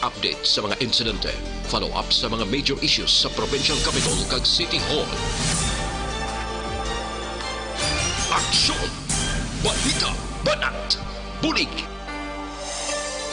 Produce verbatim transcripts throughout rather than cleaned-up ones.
Update sa mga insidente, follow-up sa mga major issues sa provincial capital kag city hall. Aksyon! Balita! Banat! Bulig!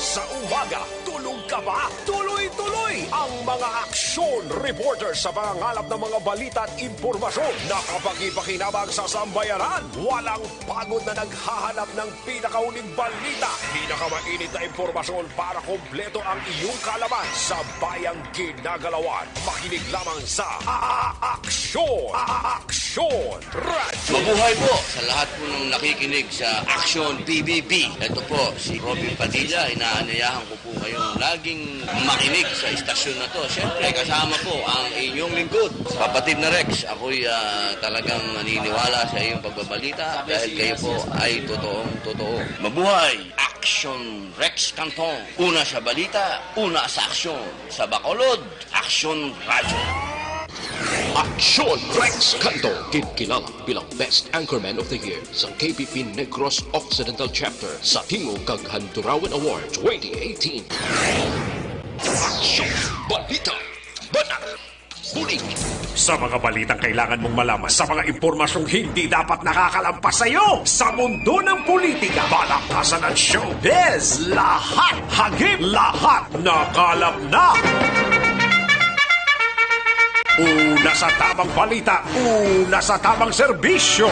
Sa umaga, tulog ka ba? Tuloy-tuloy ang mga aksyon reporter sa pangangalap ng mga balita at impormasyon na kapakipakinabang sa sambayanan. Walang pagod na naghahanap ng pinakauling balita, pinakamainit na impormasyon para kompleto ang iyong kaalaman sa bayang ginagalawan. Makinig lamang sa A-, A-, Aksyon! A-, A-, Aksyon! Radyo! Mabuhay po sa lahat po ng nakikinig sa Aksyon P B B. Ito po si Robin Padilla. Inaanyayahan ko po kayong laging makinig sa istasyon na to. Siyempre, kasama po ang inyong lingkod, kapatid na Rex. Ako'y, ah, talagang naniniwala sa iyong pagbabalita dahil kayo po ay totoong totoo. Mabuhay! Aksyon Rex Cantong. Una sa balita, una sa aksyon. Sa Bacolod, Aksyon Radyo. Aksyon Rex Cantong, kinkilala bilang Best Anchorman of the Year sa K P P Negros Occidental Chapter sa Tingog kag Handurawan Award twenty eighteen. Aksyon! Balita! Banat! Bulig! Sa mga balitang kailangan mong malaman, sa mga impormasyong hindi dapat nakakalampas sa iyo, sa mundo ng politika, palakasan at showbiz, lahat hagip, lahat nakalap na. Una sa tamang balita, una sa tamang serbisyo.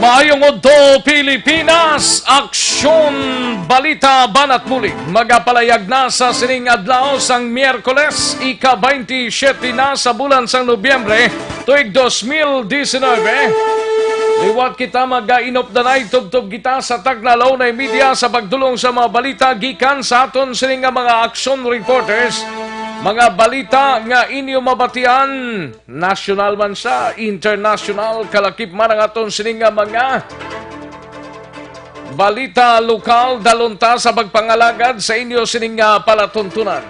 Maayong udto, Pilipinas! Aksyon! Balita, Banat Bulig. Magapalayag na sa sining adlaw sang Miyerkules, ika-twenty-seven na sa bulan sang Nobyembre, tuig dos mil diecinuebe. Liwat kita mag-inop danay, tubtob kita sa Tagna Launay Media sa pagdulong sa mga balita gikan sa aton sini nga mga action reporters. Mga balita nga inyo mabatian, national man sa international, kalakip man ang aton sini nga mga balita lokal, dalon ta sa pagpangalagad sa inyo sining, ah, palatuntunan.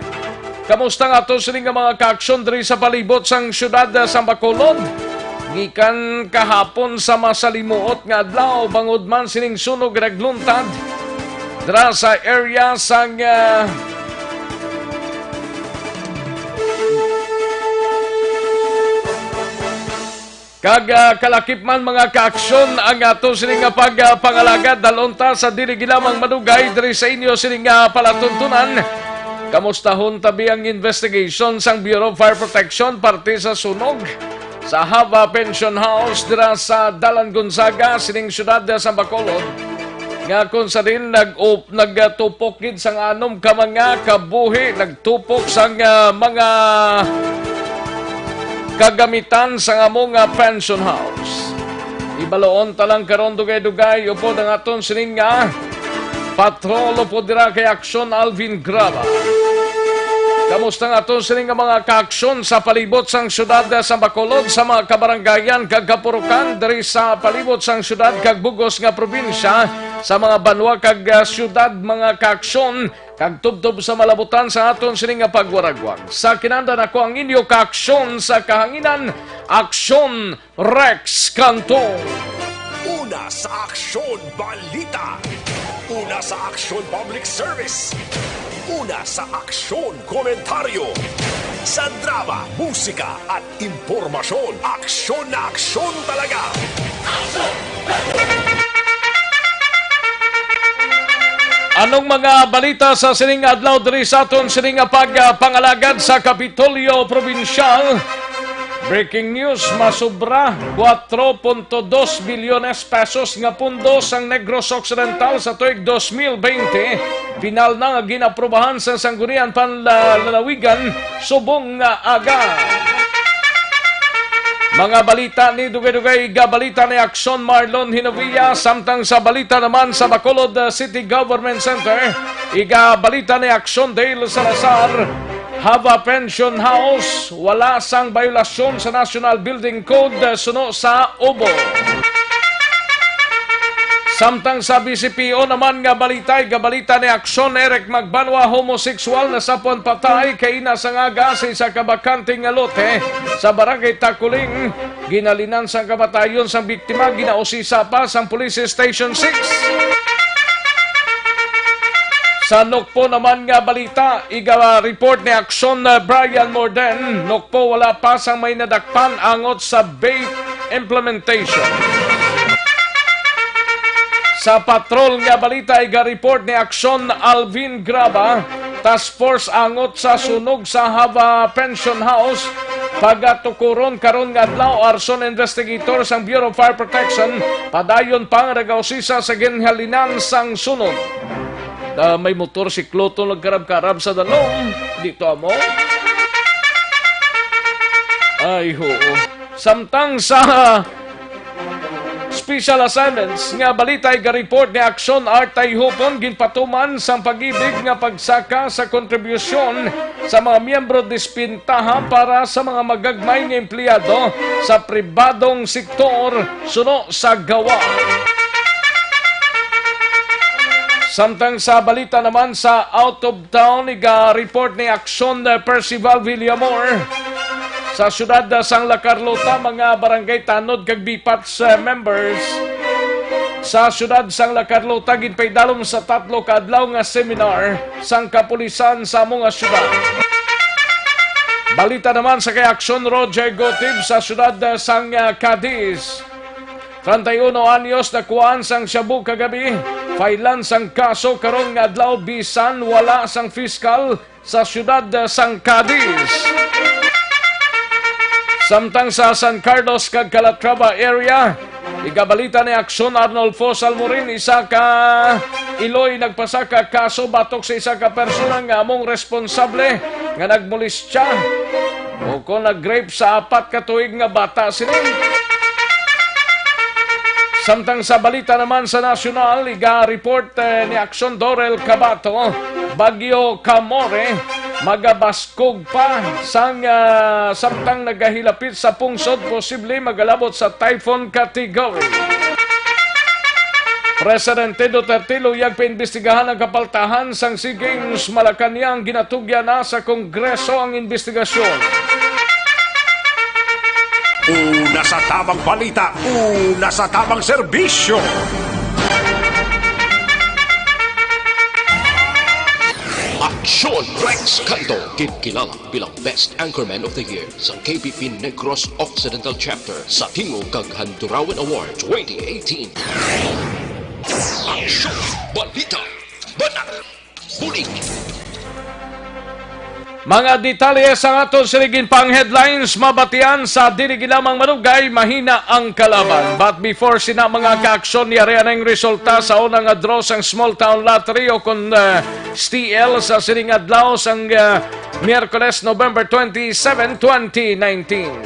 Kamusta nga ato sining nga mga kaaksyon diri sa palibot sang siyudad, ah, sa Bacolod? Gikan kahapon sa masalimuot nga adlaw, bangod man sining sunog nga nagluntad dira sa area sang, ah, Kag, ah, kalakip man, mga kaaksyon, ang ato sini nga pag, ah, pangalagad, dalon ta sa dili lamang madugay diri sa inyo sini nga palatuntunan. Kamustahon tabi ang investigation sang Bureau of Fire Protection parte sa sunog sa Hava Pension House dira sa Dalan Gonzaga, sining siyudad sa Bacolod, nga kung sa din nag-, nagtupok gid sang anom ka mga kabuhi, nagtupok sang, ah, mga kagamitan sang amo nga pension house. Ibaloon ta lang karon dugay-dugay upod ang aton sining nga patrol upod dira kay Aksyon Alvin Graba. Kamusta ang aton sining nga mga kaaksyon sa palibot sang siyudad sa Bacolod, sa mga kabarangayan kag kapurukan diri sa palibot sang siyudad kag bugos nga probinsya, sa mga banwa kag, ah, siyudad, mga kaaksyon, kag tubtob sa malabutan sa aton sini nga pagwaragwag. Sa kinahanglan, ako ang inyo kaaksyon sa kahanginan, Aksyon Rex Cantong. Una sa Aksyon Balita. Una sa Aksyon Public Service. Una sa Aksyon Komentaryo. Sa drama, musika, at impormasyon. Aksyon na aksyon talaga. Anong mga balita sa sining adlaw diri sa aton sining nga pag, ah, pangalagad sa Kapitolyo Probinsyal? Breaking news, masubra kwatro punto dos bilyones pesos nga pundo sang Negros Occidental sa tuig dos mil bente, final na nga ginaprobahan sa Sangguniang Panlalawigan subong nga aga. Mga balita ni dugay-dugay, igabalita ni Aksyon Marlon Hinovia, samtang sa balita naman sa Bacolod, uh, City Government Center, igabalita ni Aksyon Dale Salazar. Java Pension House, wala sang bayolasyon sa National Building Code, eh, suno sa Obo. Samtang sa B C P O naman nga balita, igabalita ni Aksyon, Eric Magbanwa, homosexual, nasapwan patay kaina sang aga sa isa ka bakante nga lote sa Barangay Takuling. Ginhalinan sang kamatayon sang biktima, ginausisa pa sang Police Station six. Sa Nokpo naman nga balita, iga-report ni Aksyon, uh, Brian Morden, Nokpo wala pa sang may nadakpan angot sa vape implementation. Sa patrol nga balita, iga-report ni Aksyon Alvin Graba, task force angot sa sunog sa Java Pension House, pagatukuron karon nga adlaw, arson investigator sang Bureau of Fire Protection, padayon pa nga nagausisa sa ginhalinan sang sunog. Ah, may motorsiklo to nagkarab-karab sa dalom. Dito amo. Ay, oo. Samtang sa special assignments nga balita, iga-report ni Aksyon Art Tayhupon, ginpatuman sang Pag-ibig nga pagsaka sa kontribusyon sa mga miyembro dispintaha para sa mga magagmay nga empleyado sa pribadong sektor suno sa gawa. Samtang sa balita naman sa out of town, iga-report ni Aksyon, eh, Percival Villamor. Sa siyudad, eh, sang La Carlota, mga barangay tanod kag BPATs, eh, members sa siyudad sang La Carlota ginpaidalom sa tatlo ka adlaw nga seminar sang kapulisan sa amo nga siyudad. Balita naman sa kay Aksyon Roger Gotib sa siyudad, eh, sang, eh, Cadiz. Treinta y uno anyos nakuhaan sang shabu kagabi. Failan sang kaso karon nga adlaw bisan wala sang fiskal sa siyudad sang Cadiz. Samtang sa San Carlos kag Calatrava area, igabalita ni Aksyon Arnulfo Salmorin, isa ka iloy nagpasaka kaso batok sa isa ka persona nga among responsable nga nagmolestya o kon nag-rape sa apat ka tuig nga bata sini. Samtang sa balita naman sa nasyonal, iga-report, eh, ni Aksyon Dorel Cabato, Bagyo Camore, magabaskog pa sang, ah, samtang nagahilapit sa pungsod, posible magalabot sa typhoon category. Presidente Duterte luyag paimbestigahan ang kapaltahan sang SEA Games Malacañang, ginatugyan na sa Kongreso ang investigasyon. Una sa tabang balita, una sa tabang serbisyo. Aksyon Rex Canto, ginkilala bilang Best Anchorman of the Year sa K P P Negros Occidental Chapter sa Tingog kag Handurawan Award twenty eighteen. Aksyon, balita, banat, bulig. Mga detalye sang aton sini ginpang headlines, mabatian sa dili lamang madugay, mahina ang kalaban. But before sina, mga kaaksyon, yari ang resulta sa una nga draw sang Small Town Lottery o kon, eh, S T L sa sining adlaw sang, eh, Miyerkules, November twenty-seven, twenty nineteen.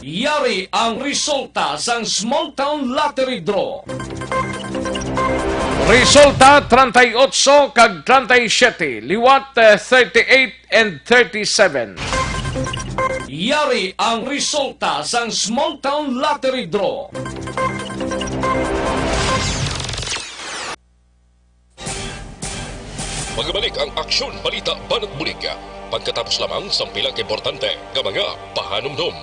Yari ang resulta sang Small Town Lottery Draw. Resulta, treinta y ocho kag treinta y siete, liwat, eh, thirty-eight and thirty-seven. Yari ang resulta sang Small Town Lottery Draw. Magbalik ang Aksyon, Balita, Banat, Bulig pagkatapos lamang sang pila ka importante nga mga pahanumdom.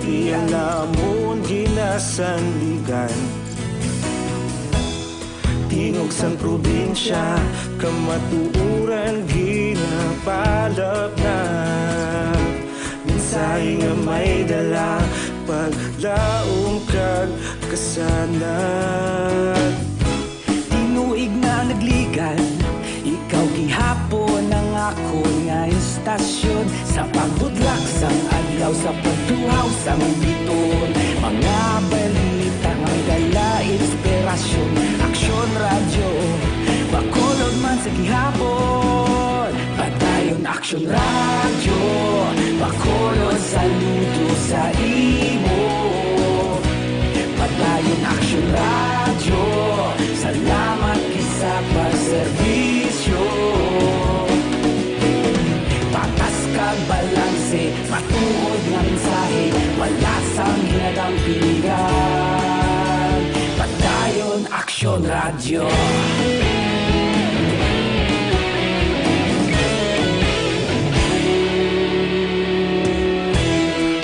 Iya namon ginasandigan. Tingog sang probinsya, kamatuoran ginapalapnag. Mensahe nga may dala, paglaom kag kasanag. Tinuig na nagligan, ikaw gihapon ang akon nga istasyon. Sa pagbudlak sang adlaw, sa pagtuhaw sang bituon, mga balita nga may dala inspirasyon. Aksyon Radyo, Bacolod man sa gihapon. Padayon Aksyon Radyo, Bacolod, saludo sa imo. Padayon Aksyon Radyo, salamat gid sa pagserbisyo. Patas kag balanse, matuod nga mensahe, wala sang ginadampigan. Padayon Aksyon Radyo.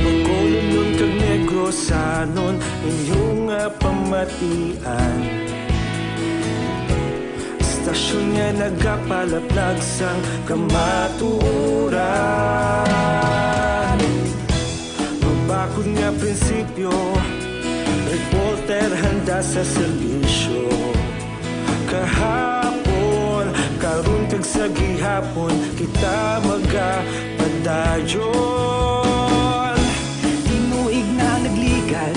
Bacolodnon kag Negrosanon, inyo nga pamatian. Istasyon nga nagapalapnag sang kamatuoran. Mabakod nga prinsipyo, reporter handa sa serbisyo. Kahapon, karon kag sa gihapon, kita magapadayon. Tinuig na nagligan,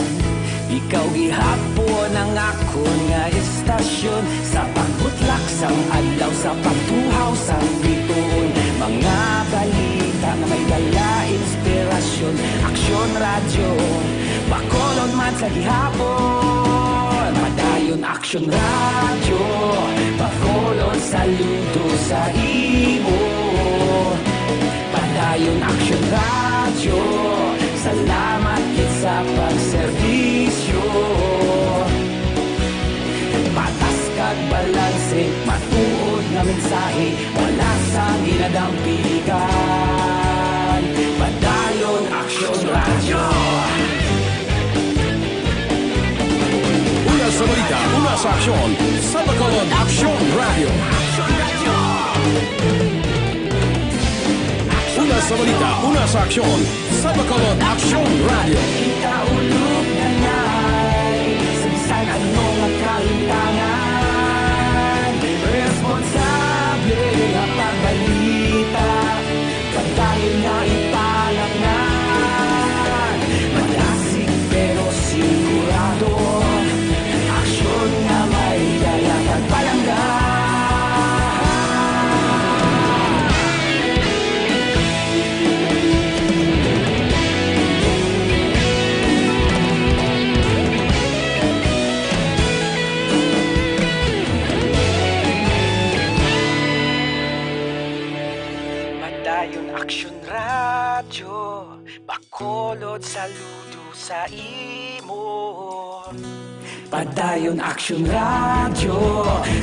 ikaw gihapon ang akon nga istasyon. Sa pagbutlak sang adlaw, sa pagtuhaw sang bituon, mga balita nga may dala inspirasyon. Aksyon Radyo, Bacolod man sa gihapon. Padayon Aksyon Radyo, Bacolod, saludo sa imo. Padayon Aksyon Radyo, salamat gid sa pagserbisyo. Patas kag balanse, matuod nga mensahe, wala sang ginadampigan. Padayon Aksyon Radyo. Una sa balita, una sa aksyon, sa Bacolod Aksyon Radyo. Una sa balita, una sa aksyon, sa Bacolod Aksyon Radyo. Kita ulog na ngay, sa bisan ano nga kalimtangan, responsable nga pagbalita. Padayon nga ipalapngan, madasig pero sigurado. Aksyon nga may dala kag palangga. Padayon Aksyon Radyo, Bacolod, saludo sa imo. Padayon Aksyon Radyo,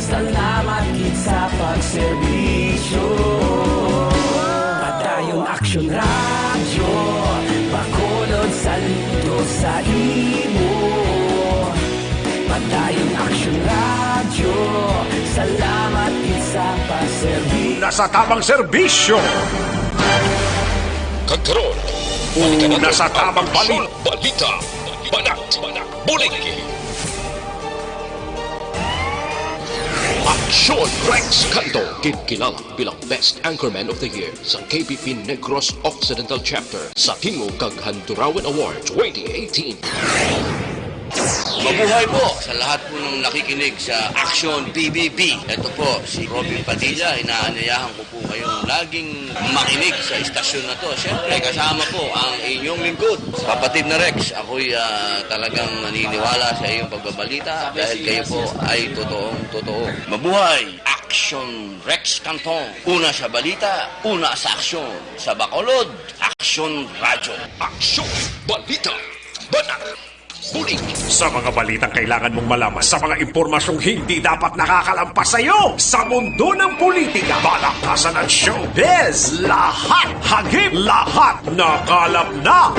salamat gid sa pagserbisyo. Padayon Aksyon Radyo, Bacolod, saludo sa imo. Padayon Aksyon Radyo, salamat gid sa pagserbisyo. Una sa tabang serbisyo. Kag karon, una sa tabang balita. Balita, banat, bulig. Aksyon Rex Canto, ginkilala bilang Best Anchorman of the Year sa K B P Negros Occidental Chapter sa Tingog kag Handurawan Award twenty eighteen. Mabuhay po sa lahat po ng nakikinig sa Action P B B. Ito po si Robin Padilla. Inaanyayahan ko po kayong laging makinig sa istasyon na to. Siyempre, kasama po ang inyong lingkod, kapatid na Rex. Ako'y, ah, talagang naniniwala sa iyong pagbabalita dahil kayo po ay totoong totoo. Mabuhay! Action Rex Cantong. Una sa balita, una sa aksyon. Sa Bacolod, Aksyon Radyo. Aksyon, balita, banat, bulig. Sa mga balitang kailangan mong malaman, sa mga impormasyong hindi dapat nakakalampas sa iyo, sa mundo ng politika, palakpasan at showbiz, lahat hagip, lahat nakalap na.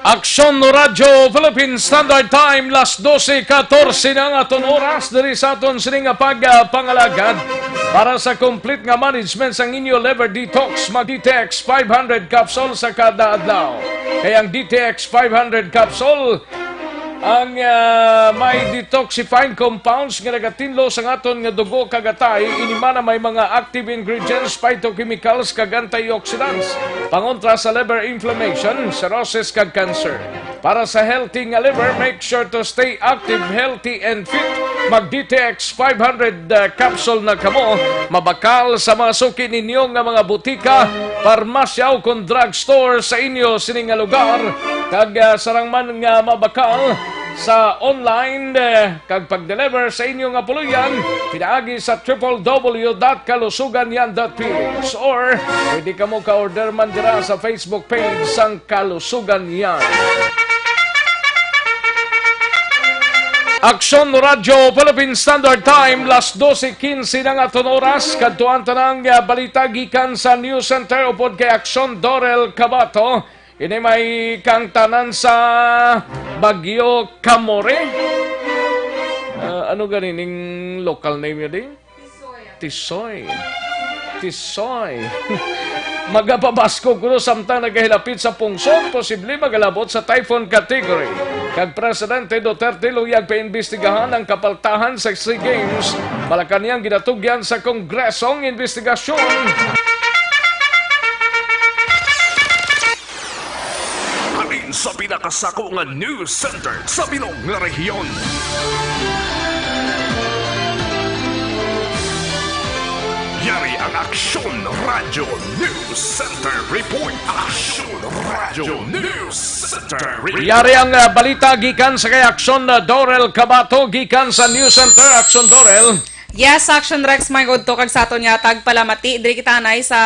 Aksyon Radyo Philippine Standard Time, las dose katorse na ang aton oras diri sa aton sini nga pagpangalagad. Para sa complete nga management sang inyo liver detox, mag D T X five hundred capsule sa kada adlaw. Kay ang D T X five hundred capsule ang, ah, may detoxifying compounds nga nagatinlo sa aton nga dugo kag atay. Ini man may mga active ingredients, phytochemicals, kag antioxidants, pangontra sa liver inflammation, cirrhosis, kag cancer. Para sa healthy nga liver, make sure to stay active, healthy, and fit. Mag D T X five hundred, uh, capsule na kamo. Mabakal sa mga suki ninyo nga mga butika, parmasya, o kon drugstore sa inyo sini nga lugar. Kag, uh, sarang man nga mabakal sa online, uh, kag pag-deliver sa inyo nga puloy-an pinaagi sa triple W dot kalusugan yan dot P H, or pwede kamo ka-order man dira sa Facebook page sang Kalusugan Yan. Aksyon Radyo Philippine Standard Time, las dose quince na ang aton oras. Kadtuan ta na ang, ah, balita gikan sa News Center upod kay Aksyon Dorel Cabato. Ini may kaangtanan sa Bagyo Kamori. Ah, ano gani ning local name yun, di? Tisoy. Tisoy. Magapabaskog kuno samtang nagahilapit sa pungsod, posible magalabot sa typhoon category. Kag Presidente Duterte luyag paimbestigahan ang kapaltahan sa SEA Games. Malacañang ginatugyan sa Kongreso ang investigasyon. Halin sa pinakasako nga news center sa bilog nga rehiyon. Yari ang Aksyon Radyo News Center Report. Aksyon Radyo News Center Report. Yari ang, ah, balita gikan sa kay Aksyon, ah, Dorel Cabato gikan sa News Center. Aksyon, Dorel. Yes, Aksyon Rex, may udto kag sa aton nga tagpalamati. Diri kita anay sa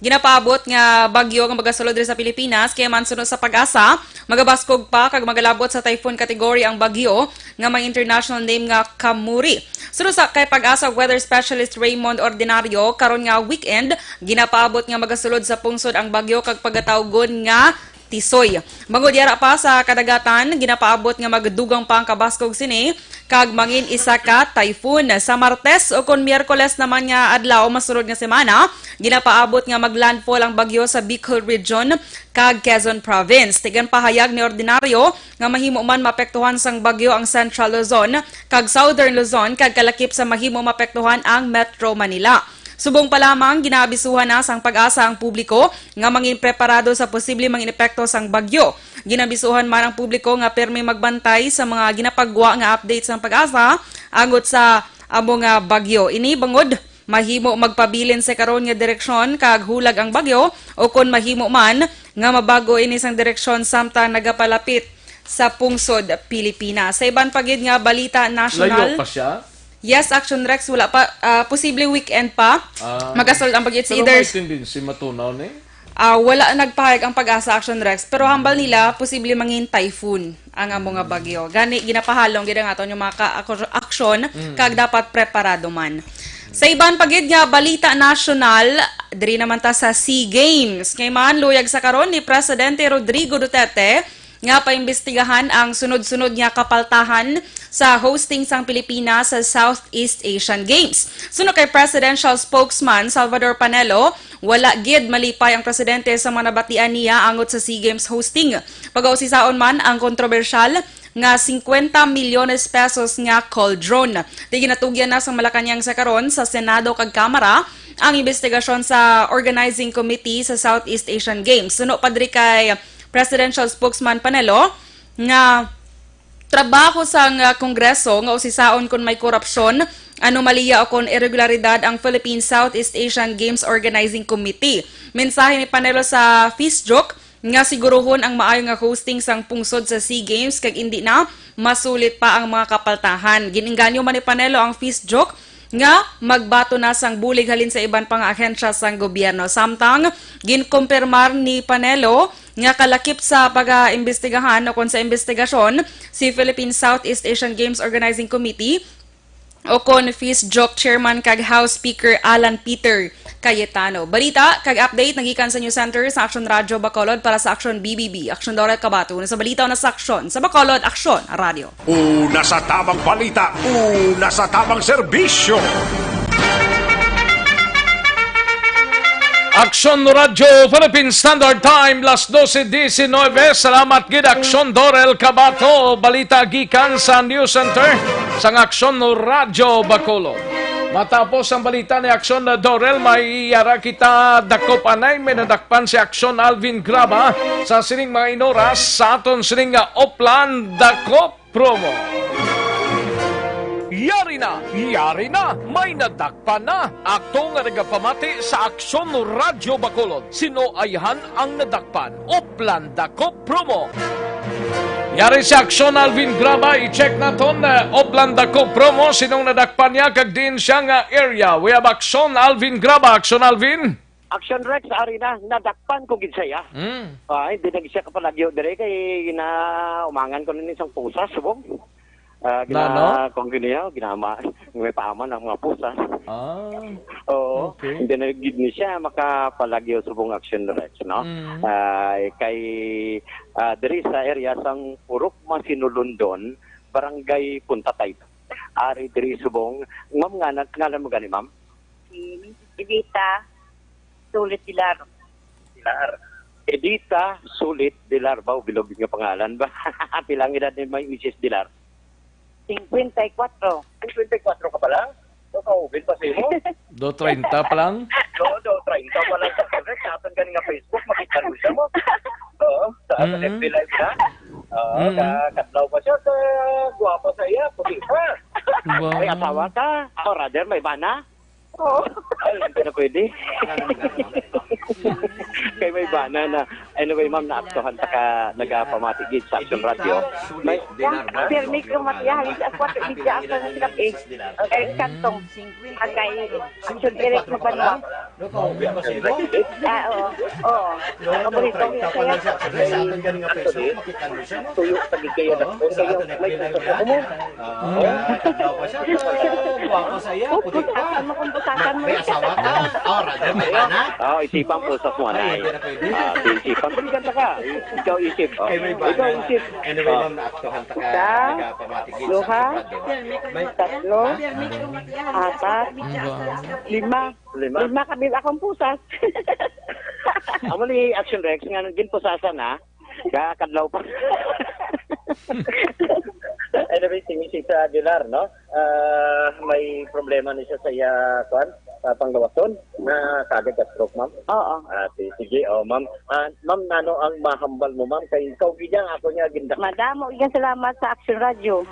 ginapaabot nga bagyo nga magasulod diri sa Pilipinas, kay man suno sa PAGASA, magabaskog pa kag magalabot sa typhoon category ang bagyo nga may international name nga Kamuri. Suno sa kay PAGASA weather specialist Raymond Ordinario, karon nga weekend, ginapaabot nga magasulod sa pungsod ang bagyo kag pagatawgon nga Tisoy. Bangod yara pa sa kadagatan, ginapaabot nga magdugang pa ang kabaskog sini kag mangin isa ka typhoon. Sa Martes o kon Miyerkules naman nga adlaw masunod nga semana, ginapaabot nga maglandfall ang bagyo sa Bicol Region kag Quezon Province. Tigan pahayag ni Ordinario nga mahimo man maapektuhan sang bagyo ang Central Luzon kag Southern Luzon kag kalakip sa mahimo maapektuhan ang Metro Manila. Subong pa lamang, ginaabisuhan na sang PAGASA ang publiko nga mangin preparado sa posible mangin epekto sang bagyo. Ginabisuhan man ang publiko nga pirmi magbantay sa mga ginapagwa nga update sang PAGASA angot sa amo nga bagyo. Ini bangod mahimo magpabilin sa karon nga direksyon kag hulag ang bagyo, o kon mahimo man nga mabago ini sang direksyon samtang nagapalapit sa pungsod Pilipinas. Sa iban pa gid nga balita nasyonal, layo pa siya? Yes, Action Rex, wala pa, ah, posible weekend pa. Ah. Magasulod ang bagyo. It's Pero either may tendency matunaw ni? Ah, wala nagpahayag ang PAGASA, Action Rex, pero hambal nila posible mangin typhoon ang amo nga bagyo. Gani ginapahalong gid ang aton yung mga ka-, aksyon Mm. kag dapat preparado man. Sa iban pa gid nga balita nasyonal, diri naman ta sa SEA Games. Kay man luyag sa karon ni Presidente Rodrigo Duterte nga paimbestigahan ang sunod-sunod nga kapaltahan sa hosting sang Pilipinas sa Southeast Asian Games. Suno kay Presidential Spokesman Salvador Panelo, wala gid malipay ang presidente sa mga nabatian niya angot sa SEA Games hosting. Pagausisaon man ang kontrobersyal nga cincuenta milyones pesos nga call drone. Di ginatugyan na sa Malacañang sa karon sa Senado kag Kamara ang investigasyon sa Organizing Committee sa Southeast Asian Games. Suno pa diri kay Presidential Spokesman Panelo nga trabaho sang, ah, Kongreso nga usisaon kon may korupsyon, anomalya o kon irregularidad ang Philippine Southeast Asian Games Organizing Committee. Mensahe ni Panelo sa FISJOC nga siguruhon ang maayo nga hosting sang pungsod sa SEA Games kag indi na masulit pa ang mga kapaltahan. Gin-engganyo man ni Panelo ang FISJOC nga magbaton na sang bulig halin sa iban pa nga ahensya sang gobyerno. Samtang ginkumpirmar ni Panelo nga kalakip sa pag-aimbestigahan o kon sa imbestigasyon si Philippine Southeast Asian Games Organizing Committee ukon Fist Joke Chairman kag House Speaker Alan Peter Cayetano. Balita kag update nagikan sa News Center sa Action Radio Bacolod para sa Action B B B. Action Dorel Kabato. Una sa balita, una sa aksyon. Sa Bacolod, Aksyon Radio. Una sa tamang balita, una sa tamang serbisyo. Aksyon Radio Philippine Standard Time, las dose diecinueve. Salamat gid, Aksyon Dorel Kabato. Balita gikan sa News Center sang Aksyon Radio Bacolod. Matapos ang balita ni Aksyon Dorel, may yara kita dakop anay, may nadakpan si Aksyon Alvin Graba sa sining mga inoras sa aton sining nga Oplan Dakop Promo. Yari na, yari na, may nadakpan na. Ato nga nagapamati sa Aksyon Radyo Bacolod. Sino ayhan ang nadakpan? Oplan Dakop Promo. Yari sa Aksyon Alvin Graba, i-check naton, eh, Oplan Dakop Promo. Sinong nadakpan niya kag diin siya nga area? We have Aksyon Alvin Graba. Aksyon Alvin? Action Rex, ari na, nadakpan ko gid siya. Mm. Ah, hindi na siya kapalagyo dire kay ginaumangan ko na ni sang pusa, subong. Ah, Na, no? gina-, kung giniya, ginama, may paaman ang mga pusa. Ah, Oo, okay. hindi na gid ni siya makapalagyo subong Action Rex, no? Mm. Ah, kay, ah, diri sa area sang Purok Masinulundon, Barangay Punta Taytay. Ari diri subong, ma'am, nga nag-, ngalan mo gani, ma'am? Si Missus Evita Sulit Dilar. Dilar. Edita Sulit Dilar, ba, bilog nga pangalan ba? Pila ang edad ni May Missus Dilar? Cincuenta y cuatro. Cincuenta y cuatro ka pa lang? So, kaubin pa sa imo? Do treinta pa lang? Do, do, treinta pa lang sa correct. Sa aton gani nga Facebook, makita mo siya mo. Oo, sa aton Mm. F B Live na. Oo, Mm. ka-, kadlaw pa siya, ka-, guwapa sa iya, puti pa. Wow. May asawa ka? Oh, rather, may bana? Oo. Ay, hindi na pwede. Kay may bana na. Anyway, ma'am, naaktuhan ta ka nagapamati gid sa Action Radio. May Pirmi ko matiyahan sa kwatro media ang sa sila, eh. Eh, kantong. Agay, Action Eric Magbanwa. Ah, oo. Oo. Paborito ko siya. Tuyo, pagigkayo na. Tuyo, may tuyo. Upos, asan mo kung busasan mo? May asawa ka? Oh, rather, may bana? Oh, isipan po sa mga Ay, nai. hindi na pwede. Ah, isipan. Pwede ka. Ikaw isip. Oh. Kay may bana. Ikaw isip. Anyway, Oh. ma'am, naaktuhan ta ka Isa, nagapamati gid sa duha, Action Radio. May tatlo, Ha? apat, Ang ba? lima. Lima. Lima kami akong pusas. Amo ni Action Rex nga ginpusasan na. Kakadlaw pa. Anyway, si Missus Aguilar, no? Ah, may problema ni siya sa iya, kuan, ah, panggawason. Na sagad ka stroke, ma'am? Oo. Ah, si-, sige, oh, ma'am. Ah, ma'am, nano ang mahambal mo, ma'am? Kay ikaw gid ang ako niya gindak. Madamo, iya salamat sa Action Radio.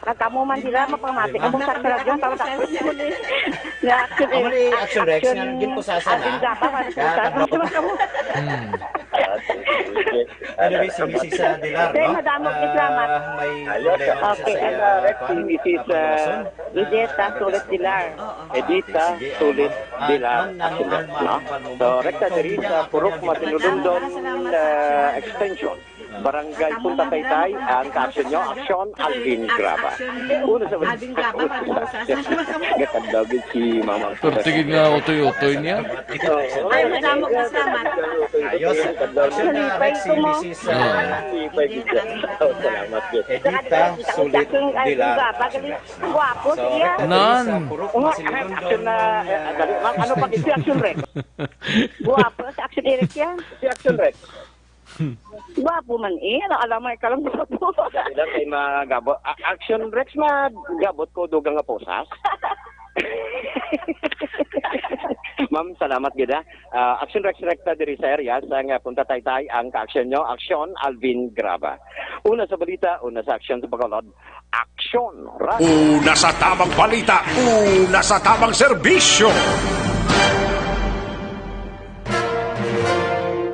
Kag kamo man dira, mapamati kamo sa Action Radio, ang tawag sa Action Amo ni Action Rex, nga ginpusasan na. Action Gaba, ano po sa Action Amo? Hmm. Ah, sige, sige. Anyway, si Missus Dilar, Sir, no? madamo, salamat. Ah, may Ayos, problema na okay. siya sa, Ano, Rex, ah, si Missus, panggawason. ah, Edita Sulit Dilar. Oo. Edita Sige, Sulit ah, Dilar. ma'am, ano Action ang Rex, no? mahambal mo, So, ma'am? Rekta diri sa Purok Masinulundon, ah, Extension. Barangay Punta Taytay, ang ka-action nyo, Action Alvin Graba. Una sa Alvin Graba, para sa Gatandog si Mama. Pero tigil nga utoy-utoy niya. Ay, madamo ka salamat. Ayos. Action na, Rex, si Missus, ah, Lipay ko mo. Lipay ko mo. Oh, salamat, good. Edita Sulit Dilar. Ang gwapo So, siya. Nan. Sa Purok Nga, Masinulundon, action na, eh, ah, dali, ma'am, ano pag si Action Rex? Gwapo, si Action Eric yan. Si Action Rex. Gwapo man eh. Ano, alam mo, ikaw lang gwapo. Ilang kay magabot. A-, Action Rex, magabot ko dugang nga posas. Ma'am, salamat gid, ha. Ah, Action Rex Recta diri sa area sa nga Punta Taytay ang ka-action nyo. Action, Alvin Graba. Una sa balita, una sa action sa Bacolod. Action, Ra- Una sa tamang balita, una sa tamang serbisyo.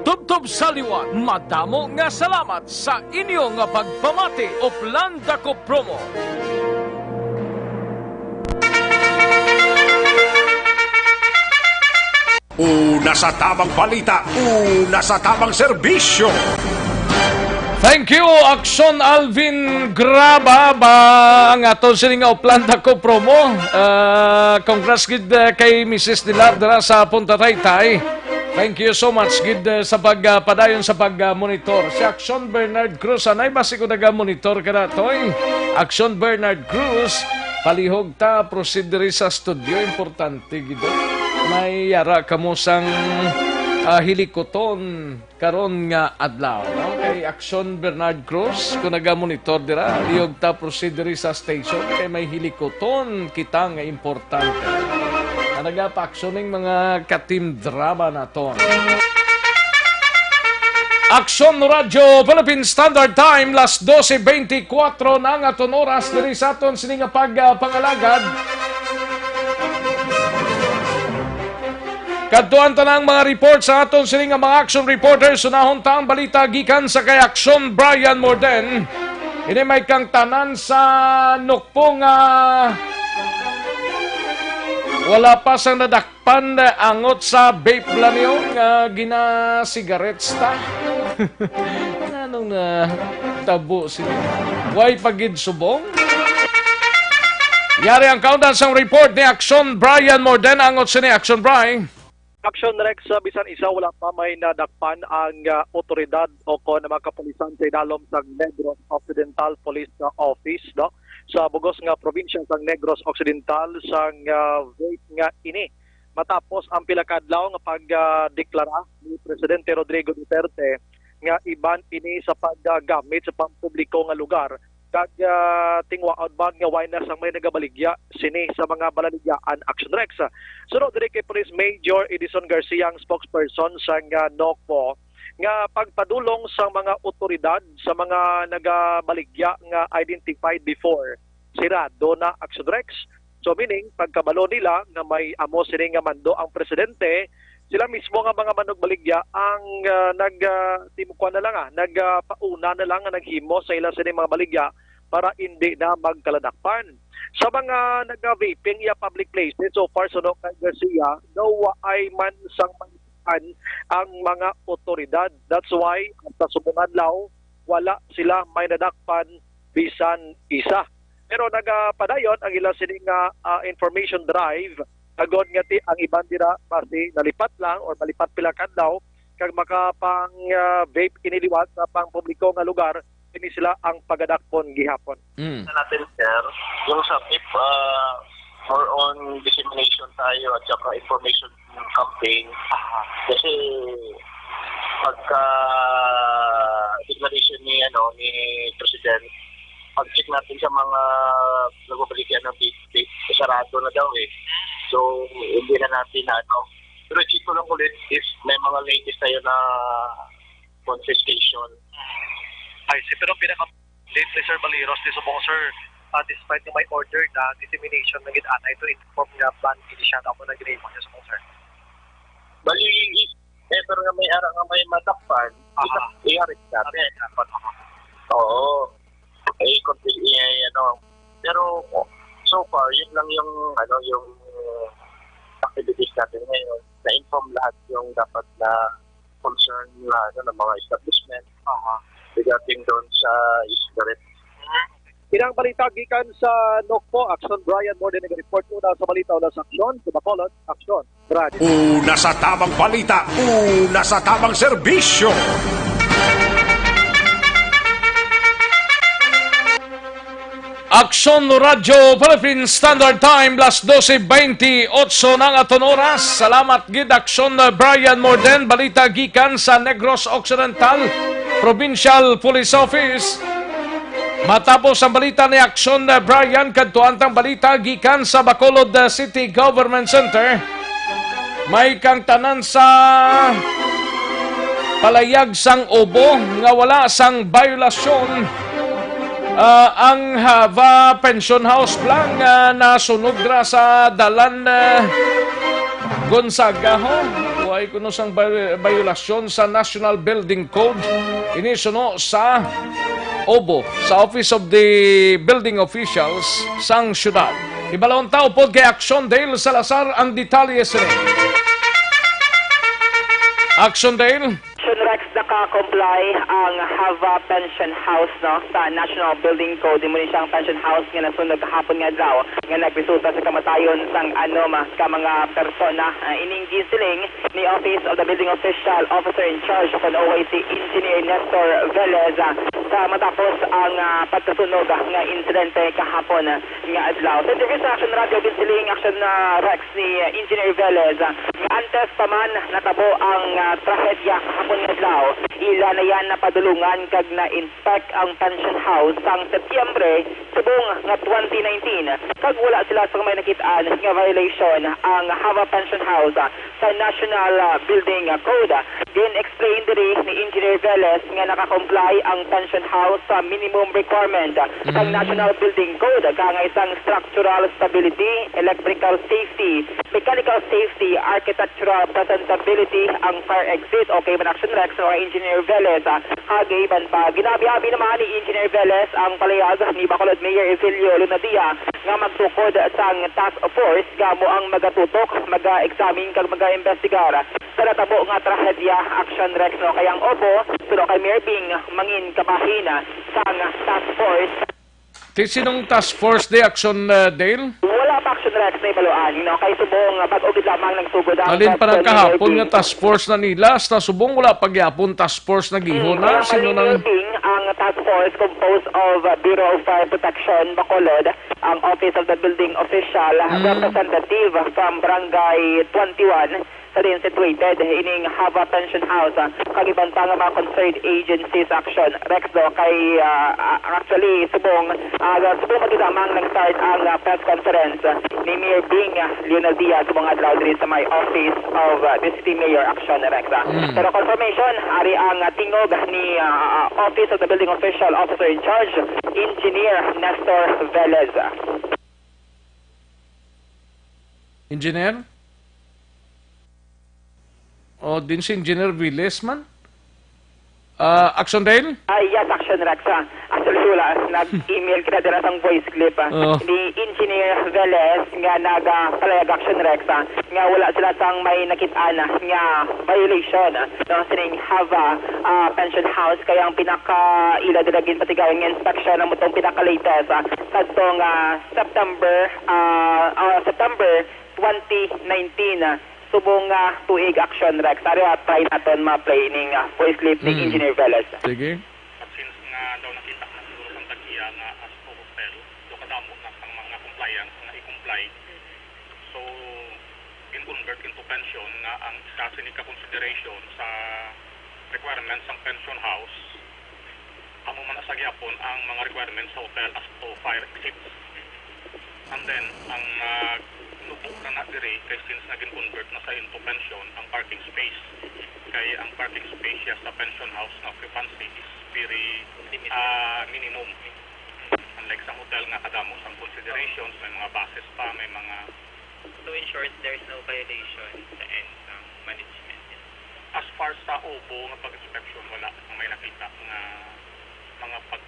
Tubtob sa liwat, madamo nga salamat sa inyo nga pagpamati. Oplan Dakop Promo. Una sa tamang balita, una sa tamang serbisyo. Thank you, Action Alvin Graba, ba ang aton sini nga Uplan Daco promo. Ah, congrats gid, eh, kay Missus Dilar dira sa Punta Taytay. Thank you so much gid, eh, sa pagpadayon sa pag-monitor. Si Action Bernard Cruz, anay ba si ko naga-monitor ka na, Toy? Action Bernard Cruz, palihog ta, proceed diri sa studio. Importante gid, oh. May yara kamo sang, ah, hilikuton karon nga adlaw, no? Kay Action Bernard Cruz, kung naga-monitor dira, liyog ta proceed diri sa station, kay may hilikuton kita nga importante. Nga nagapaaksyon ning mga ka-team drama naton. Action Radio Philippine Standard Time, las doce veinticuatro na nga aton oras diri sa aton sini nga pag, ah, pangalagad. Kadtuan ta na ang mga report sa aton sini nga mga action reporters. Unahon ta ang balita gikan sa kay Action Brian Morden. Ini may kangtanan sa Nokpo nga wala pa sang nadakpan angot sa vape la niyo nga ginasigarets ta. Anong na tabo sini? Way pa gid subong? Yari ang kaundan sang report ni Action Brian Morden. Angot sini, Action Brian. Action Rex, uh, bisan isa wala pa may nadakpan ang, uh, otoridad o kon ang mga kapulisan sa idalom sang Negros Occidental Police, uh, Office, no? Sa bugos nga probinsya sang Negros Occidental sang, uh, vape nga ini. Matapos ang pila ka adlaw nga pag, uh, deklara ni Presidente Rodrigo Duterte nga i-ban ini sa paggamit sa pampubliko nga lugar, kag, ah, tingwaon man nga way na sang may nagabaligya sini sa mga balaligyaan, Action Rex. Sunod diri kay Police Major Edison Garcia, ang spokesperson sang, ah, Nokpo, nga pagpadulong sang mga otoridad sa mga nagabaligya nga identified before, sirado na, Action Rex. So, meaning, pagkabalo nila nga may amo sini nga mando ang presidente, sila mismo nga mga manugbaligya ang, ah, nag, ah, tim-, kuwan na lang, ah, nag, ah, pauna na lang nga naghimo sa ila sini mga baligya para indi na magkaladakpan. Sa mga naga-vaping iya public places, so far, suno kay Garcia, no, waay man sang man ang mga otoridad. That's why, hasta subong adlaw, wala sila may nadakpan bisan isa. Pero nagapadayon ang ila sini nga, ah, information drive, agod nga ti ang iban dira basi nalipat lang or malipat pila ka adlaw kag makapang, ah, vape ini liwat sa pampubliko nga lugar, ini sila ang pagadakpon gihapon. Mm. Sa natin, sir, yung sa vape, ah, more on dissemination tayo at saka information campaign. Aha. Kasi pagka declaration ni, ano, ni President, pag-check natin sa mga nagbabaligya ng vape, vape, sarado na daw eh. So, hindi na natin na, ano. Pero check ko lang ulit if may mga latest tayo na confiscation. I see. Pero pinaka lately, Sir Baliros, di subong, sir, ah, despite nga may order na, dissemination na gid anay to inform nga ban gid siya, amo na gid ang imo niya subong, sir. Bali, if ever nga may ara nga may madakpan, aha, i-arrest natin. Arrest natin, aha. Oo. Eh, kung, eh, ano, pero so far, yun lang yung, ano, yung activities natin ngayon. Na-inform lahat yung dapat na concern na, ano, ng mga establishment, aha, regarding doon sa e-cigarette. Inang balita gikan sa Nokpo, Action Brian Morden nag-report. Una sa balita, una sa aksyon, sa Bacolod, Action Brian. Una sa tamang balita, una sa tamang serbisyo. Aksyon Radio Philippine Standard Time, las doce veintiocho na ang aton oras. Salamat gid, Aksyon, uh, Brian Morden. Balita gikan sa Negros Occidental Provincial Police Office. Matapos ang balita ni Aksyon, uh, Brian, kadtuan tang balita gikan sa Bacolod, uh, City Government Center. May kangtanan sa palayag sang Obo nga wala sang biolasyon, ah, ang Java Pension House Plan nga nasunog ra sa Dalan, ah, Gonzaga, ho. Way kuno sang bay-, biolasyon sa National Building Code. Ini suno sa Obo, sa Office of the Building Officials sang syudad. Ibalon ta upod kay Action Dale Salazar ang detalye sini. Action Dale. Action Rex, the Ka-comply ang Hava Pension House, no, sa National Building Code. Imo ni siyang pension house nga nasunog kahapon nga adlaw, nga nagresulta sa kamatayon sang anom ka mga persona. Ah, ining ginsiling ni Office of the Building Official Officer in Charge, o kon O I C, Engineer Nestor Velez, ah, sa matapos ang, ah, pagkasunog nga insidente kahapon nga adlaw. Sa interview sa Action Radio, ginsiling, Action, ah, Rex, ni Engineer Velez, ah, nga antes pa man natabo ang, ah, trahedya kahapon nga adlaw, ila na yan napadulungan kag na-inspect ang pension house sang Setyembre subong nga twenty nineteen, kag wala sila sang may nakit-an nga violation ang Hava Pension House, ah, sa National, ah, Building, ah, Code. Gin-explain diri ni Engineer Velez nga naka-comply ang pension house sa minimum requirement, ah, sang Mm. National Building Code, kaangay sang structural stability, electrical safety, mechanical safety, architectural presentability, ang fire exit. Okay man, Action Rex, o Engineer Velez, ah, kag iban pa. Ginabi-abi naman ni Engineer Velez ang palayag ni Bacolod Mayor Evelio Lunadia nga magtukod sang task force nga amo ang magatutok, maga-examine kag maga-imbestigar sa natabo nga trahedya. Action Rex, no, kay ang opo, suno kay Mayor Bing, mangin kabahin sang task force. Ti sinong task force di, Action, uh, Dale? Wala pa, Action Rex, na ibaluan, no, kay subong, uh, bag-o gid lamang nagsugod ang Alin pa task force ni Mayor Bing. Nagkahapon nga task force na nila, hasta subong wala pa gyapon task force na gihon. Mm, na kaya sino pala ni nang Mayor Bing ang task force composed of, uh, Bureau of Fire Protection, Bacolod, ang Office of the Building Official, Mm. representative from Barangay twenty-one, sa diin situated ining Hava Pension House, ah, kag iban pa nga mga concerned agencies. Action Rex, do, kay, ah, ah, actually, subong, ah, subong pa gid lamang nag-start ang, ah, press conference, ah, ni Mayor Bing, ah, Leonel Diaz subong adlaw diri sa may office of, ah, the city mayor. Action Rex, ah. Mm. Pero confirmation, ari ang, ah, tingog ni, ah, ah, Office of the Building Official Officer in Charge, Engineer Nestor Velez. Engineer? O, din si Engineer Viles man? Ah, Action Dale? Ah, yes, Action Rex, ah. Actually, wala. Nag-email kita dira sang voice clip, ah, Oh. ni Engineer Velez nga nagapalayag, Action Rex, ah, nga wala sila sang may nakit-an, ah, nga violation, ah, no, sining Hava, ah, Pension House. Kay ang pinaka-ila dira ginpatigayon nga inspection, amo tong pinaka-latest, ah, kadtong, ah, September, ah, ah, September twenty nineteen, ah, subong nga tuig. Action Rex. Ari, ah, try naton ma-play ning, ah, voice clip ni Mm. Engineer Velez. Sige. At since nga daw nakita na siguro sang tag-iya nga Astro Hotel, daw kadamo na sang mga compliance nga i-comply. So, gin-convert into pension nga ang isa sini ka consideration sa requirements sang pension house. Amo man sa gyapon ang mga requirements sa hotel as to fire exits. And then, ang, ah, nubo na na diri kay since nga gin-convert na sa into pension ang parking space. Kay ang parking space siya sa pension house nga occupancy is very, Limited. ah, minimum. Unlike sa hotel nga kadamo sang considerations, may mga buses pa, may mga To ensure there is no violation sa end ng management. As far sa obo nga pag-inspeksyon, wala may nakita nga mga pag,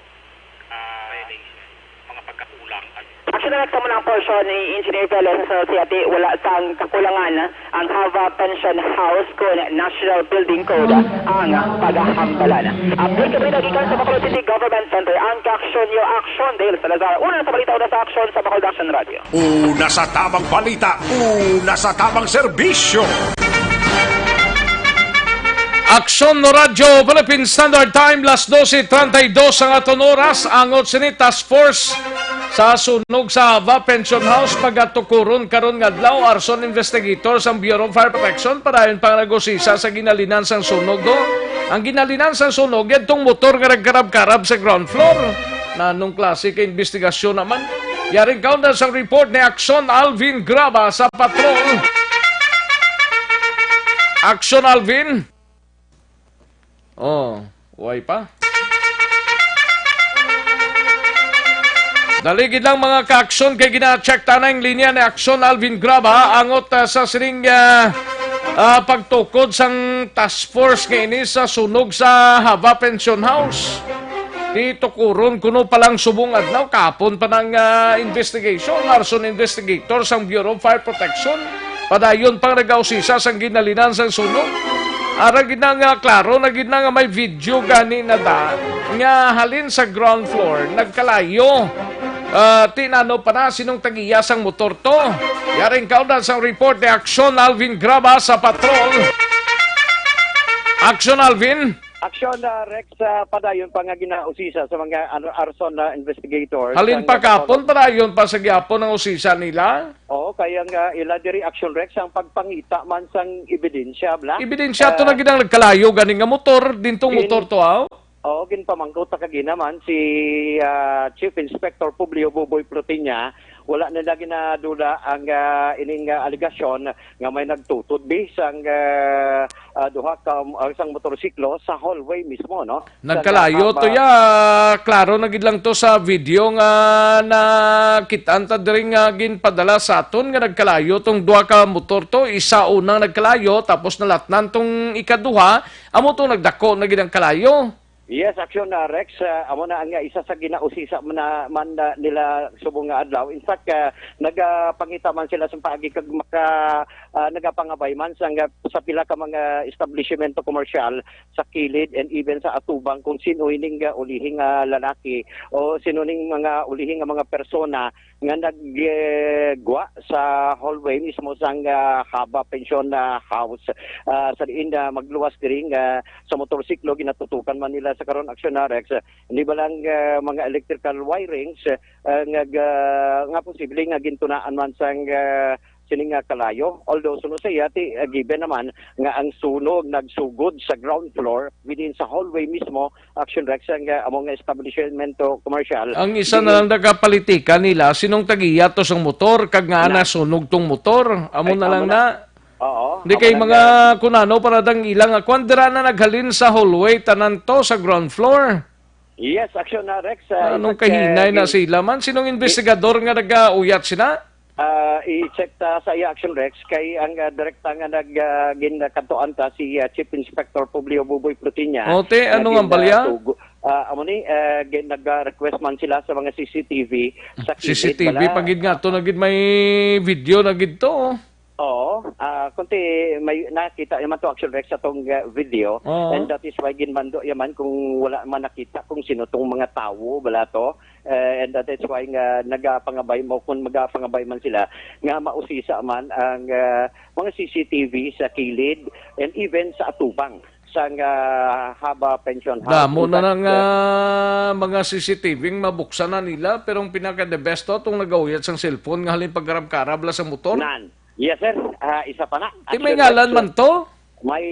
ah, Violation. mga pagkakulang. Actually, nagtamo na ang portion ni Engineer Velez sa Society. Wala sang kakulangan ang Hava Pension House kon National Building Code ang pagahambalan. Update kami nagikan sa Bacolod City Government Center. Ang kaaksyon niyo, Action Dale Salazar. Una sa balita, una sa aksyon sa Bacolod Action Radio. Una sa tamang balita, una sa tamang serbisyo. Aksyon no Radyo Philippine Standard Time, las doce treinta y dos ang aton oras. Angot sini, task force sa sunog sa Hava Pension House pagatukuron karon nga adlaw. Arson investigators ang Bureau of Fire Protection padayon pang nag-usisa sa ginhalinan sang sunog, do. Ang ginhalinan sang sunog, yadtong motor nga nagkarab-karab sa ground floor. Nanong klase ka investigasyon naman? Yaring kaunda sang report ni Action Alvin Graba sa patrol. Action Alvin? Oh, way pa. Dali gid lang, mga ka-aksyon, kay gina-check ta na ang linya ni Action Alvin Graba, angot, ah, sa sining, ah, ah, pagtukod sang task force nga ini sa sunog sa Hava Pension House. Ti tukuron kuno pa lang subong adlaw, kapon pa nang, ah, investigation, arson investigator sang Bureau of Fire Protection. Padayon pang nagausisa sang ginhalinan sang sunog. Ara gid na nga, klaro na gid na nga may video gani na da nga halin sa ground floor, nagkalayo. Ah, ti nano pa na, sinong tagiya sang motor to? Yaring kaundan sang report ni Aksyon Alvin Graba sa Patrol. Aksyon Alvin. Aksyon, ah, Rex, ah, padayon pa nga ginausisa sa mga, ano, arson na investigators Halin ang pa kapon, nagpapalong- padayon pa sa gyapon ang usisa nila. Oo, kaya nga ila diri, Aksyon Rex, ang pagpangita man sang ebidensya, bla? Ebidensya to Ah, na gid ang nagkalayo gani nga motor, dintong gin- motor to, aw? Oo, ginpamangkot ta kagina man si, ah, Chief Inspector Publio Buboy Plutiña, wala nila ginadula ang, ah, ining, ah, alegasyon nga may nagtutod bi sang, ah, ah, duha ka, ah, sang motorsiklo sa hallway mismo, no? Sa Nagkalayo to haba- ya, klaro na gid lang to sa video nga nakit-an ta diri nga ginpadala sa aton nga nagkalayo tong duha ka motor to, isa unang nagkalayo tapos nalatnan tong ikaduha, amo to nagdako na gid ang kalayo. Yes, Aksyon, ah, Rex, ah, amo na ang isa sa ginausisa man, na, man na nila subong nga adlaw. In fact, ah, nagapangita man sila sa paagi kag maka, ah, nagapangabay man sa, sa pila ka mga establishmento komersyal sa kilid and even sa atubang kung sino ining, ah, ulihing, ah, lalaki o sino ning mga ulihing nga mga persona nga naggwa sa hallway mismo sang, ah, Haba Pension, ah, House, ah, sa diin na magluwas diri nga sa motorsiklo ginatutukan man nila sa karon, Aksyon, ah, Rex. Hindi ba lang, ah, mga electrical wirings, ah, nga, nga, nga posible nga gintunaan man sang, ah, sini nga kalayo. Although suno sa iya, ti, ah, given naman nga ang sunog nagsugod sa ground floor within sa hallway mismo, Aksyon Rex, ang, ah, amo nga establishmento commercial. Ang isa na lang nagapolitika nila, sinong tagiya to sang motor, kag nga Na. nasunog tong motor. Amo Ay, na lang amo na. na. Oo, Di amo kay na mga nga. Kunano para dang ilang, ah, kwan, dira na naghalin sa hallway, tanan to sa ground floor. Yes, Aksyon na, Rex. Ah, Anong in fact, kahinay ah, na gin- sila man? Sinong investigador nga nag-auyat sina? Ah, i-check ta sa iya, Action Rex, kay ang, ah, direkta nga nag, ah, ginakadtuan ta si, ah, Chief Inspector Publio Buboy Plutiña. O, te, nga ano nga gin, ah, balya? Tugo-, ah, amo ni, ah, gin-, nag-request man sila sa mga C C T V sa kilid, C C T V bala. Pa gid nga to, na gid may video na gid to, oh. Oo, ah, kunti may nakita naman to, Action Rex, sa tong, ah, video, Oo. and that is why ginmando yaman kung wala man nakita kung sino tong mga tawo, bala to. Eh, and that is why nga nagapangabay mo, kung magapangabay man sila, nga mausisa man ang, ah, mga C C T V sa kilid and even sa atubang sang, ah, Haba Pension House. Damo In na fact, na nga ah, mga C C T V ang mabuksan na nila, pero ang pinaka the best to, itong nagauyat sang cellphone nga halin pagkarab-karab la sa motor. Nan. Yes, sir. Ah, isa pa na. Di may Action ngalan Rex. Man to? May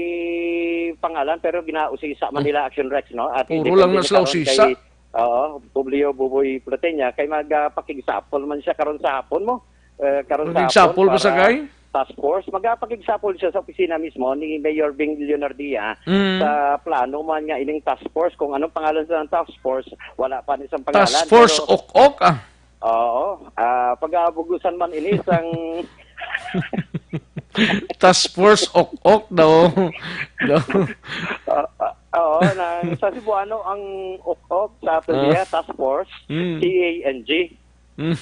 pangalan, pero ginausisa man nila, Action Rex, no? At Puro lang independe na sila karon usisa. Kay, oo, Publio Buboy Plutenia, kay magpakigsapol man siya karon sa hapon mo. Eh, karon sa hapon Pakigsapol ba sa para kay? Task force. Magapakigsapol siya sa opisina mismo ni Mayor Bing Leonardia Mm. sa plano man nga ining task force. Kung anong pangalan sa task force, wala pa ni isang pangalan. Task Force pero Ok-ok, ah. Oo. Ah, pag-aabugusan man ini sang Task Force Ok-ok daw. Daw. Ah, ah, oo, na, sa Cebuano ang ok-ok, sa aton Ah. diya, Task Force, Mm. T A N G. Mm.